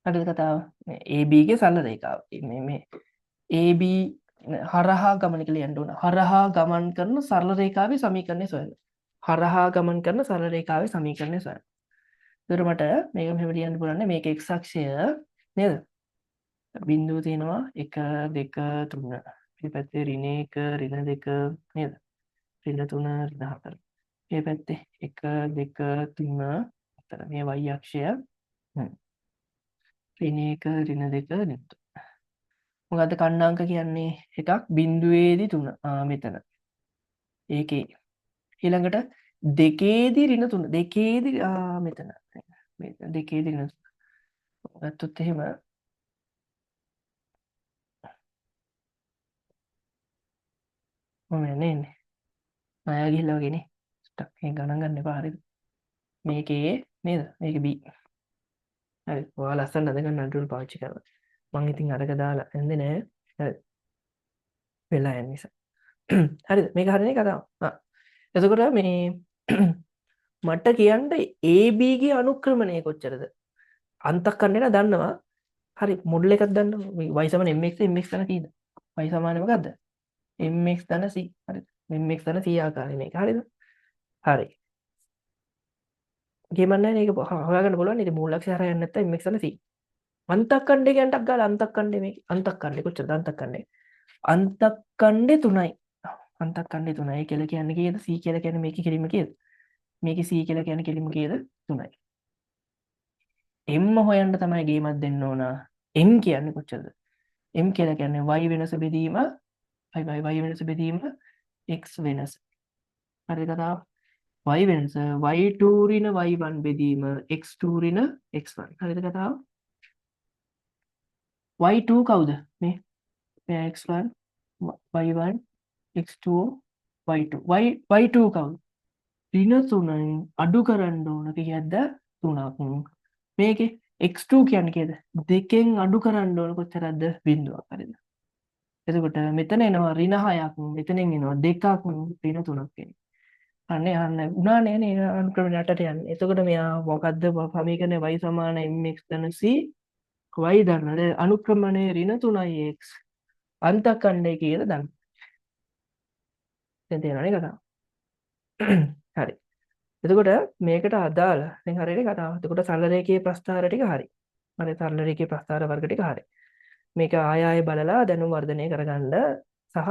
Speaker 1: හරිද කතාව? මේ AB ගේ සරල රේඛාව. මේ AB හරහා ගමන කියලා ලියන්න ඕන. හරහා ගමන් කරන සරල රේඛාවේ සමීකරණය සොයන්න. හරහා ගමන් කරන සරල රේඛාවේ සමීකරණය සොයන්න. ඒතර මට මේක මෙහෙම ලියන්න පුළුවන් නේ. මේක x අක්ෂය නේද? බිංදුව තියෙනවා 1 2 3. මේ පැත්තේ ඍණ 1 ඍණ 2 නේද? ඍණ 3 ඍණ 4. මේ පැත්තේ 1 2 3 4. මේ y අක්ෂය. ඍණ 1 ඍණ 2 ඍණ 3. මොකද්ද කණ්ණාංක කියන්නේ? එකක් බිංදුවේදී 3. මෙතන. ඒකේ. ඊළඟට දෙකේදී ඍණ 3. දෙකේදී මෙතන. මෙතන දෙකේදී ඍණ 3. ගත්තොත් එහෙම මොන යන්නේ නේ? ණය ගිහිල්ලා වගේ නේ. ටක් මේ ගණන් ගන්න එපා හරිද? මේකේ නේද? මේක B. හරි. ඔයාලා ලස්සන අඳ ගන්න අඩුවල් පාවිච්චි කරලා. මං ඉතින් අරක දාලා ඇන්දේ නෑ. හරි. වෙලා යන නිසා. හරිද? මේක හරිනේ කතාව. එතකොට මේ මට කියන්න AB ගේ අනුක්‍රමණය කොච්චරද? අන්තක්කණ්ඩේ නා දන්නවා. හරි මොඩල් එකක් දන්නවා. මේ y සමාන mx mx ධන කීයද? y සමාන මොකද්ද? mx ධන c. හරිද? mx ධන c ආකාරය මේක. හරිද? හරි. ගේමක් නෑ මේක හොයාගන්න පුළුවන්. ඉතින් මූල ලක්ෂ්‍ය හරහා යන්නේ නැත්තම් mx ධන c. අන්තක්කණ්ඩේ කියන්නේ ටක් ගාලා අන්තක්කණ්ඩේ මේක. අන්තක්කණ්ඩේ කොච්චරද අන්තක්කණ්ඩේ? අන්තක්කණ්ඩේ 3යි. අන්තක්කණ්ඩේ 3යි කියලා කියන්නේ කීයද? c කියලා කියන්නේ මේකේ කෙලින්ම කීයද? මේකේ c කියලා කියන්නේ කෙලින්ම කීයද? 3යි. m හොයන්න තමයි ගේමක් දෙන්න ඕන. m කියන්නේ කොච්චරද? m කියලා කියන්නේ y වෙනස බෙදීම y y y වෙනස බෙදීම x වෙනස. හරිද කතාව? y වෙනස y2 ඍණ y1 බෙදීම x2 ඍණ x1. හරිද කතාව? y2 කවුද? මේ මෙයා x1 y1 x2 y2 y2 කවුද? ඍණ 3න් අඩු කරන්න ඕන කීයක්ද? 3ක්. මේකේ x2 කියන්නේ කීයද? දෙකෙන් අඩු කරන්න ඕන කොච්චරක්ද? බිංදුවක්. හරිද? එතකොට මෙතන එනවා ඍණ 6ක්, මෙතනින් එනවා 2ක්, ඍණ 3ක් එන්නේ. අනේ අන්න උනා නෑ නේ අනුක්‍රම යටට යන්නේ. එතකොට මෙයා මොකද්ද සමීකරණය y සමාන mx ධන c y ධන අනුක්‍රමණය ඍණ 3යි x අන්තඛණ්ඩය කියලා දන්න. දැන් තේරෙනවනේ කතාව. හරි. එතකොට මේකට අදාළ දැන් හරියනේ කතාව. එතකොට සරල රේඛීය ප්‍රස්ථාර ටික හරි. හරි සරල රේඛීය ප්‍රස්ථාර වර්ග ටික හරි. මේක ආය ආය බලලා දැනුම වර්ධනය කරගන්න සහ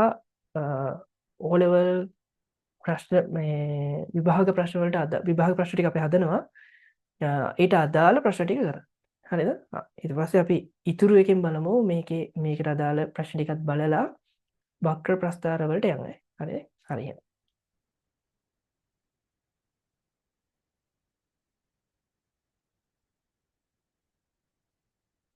Speaker 1: O level ප්‍රශ්න, මේ විභාග ප්‍රශ්න වලට අද විභාග ප්‍රශ්න ටික අපි හදනවා. ඊට අදාළ ප්‍රශ්න ටික කරන්න. හරිද? ඊට පස්සේ අපි ඉතුරු එකෙන් බලමු මේකේ මේකට අදාළ ප්‍රශ්න ටිකත් බලලා වක්‍ර ප්‍රස්ථාර වලට යන්න. හරිද? හරි එහෙනම්.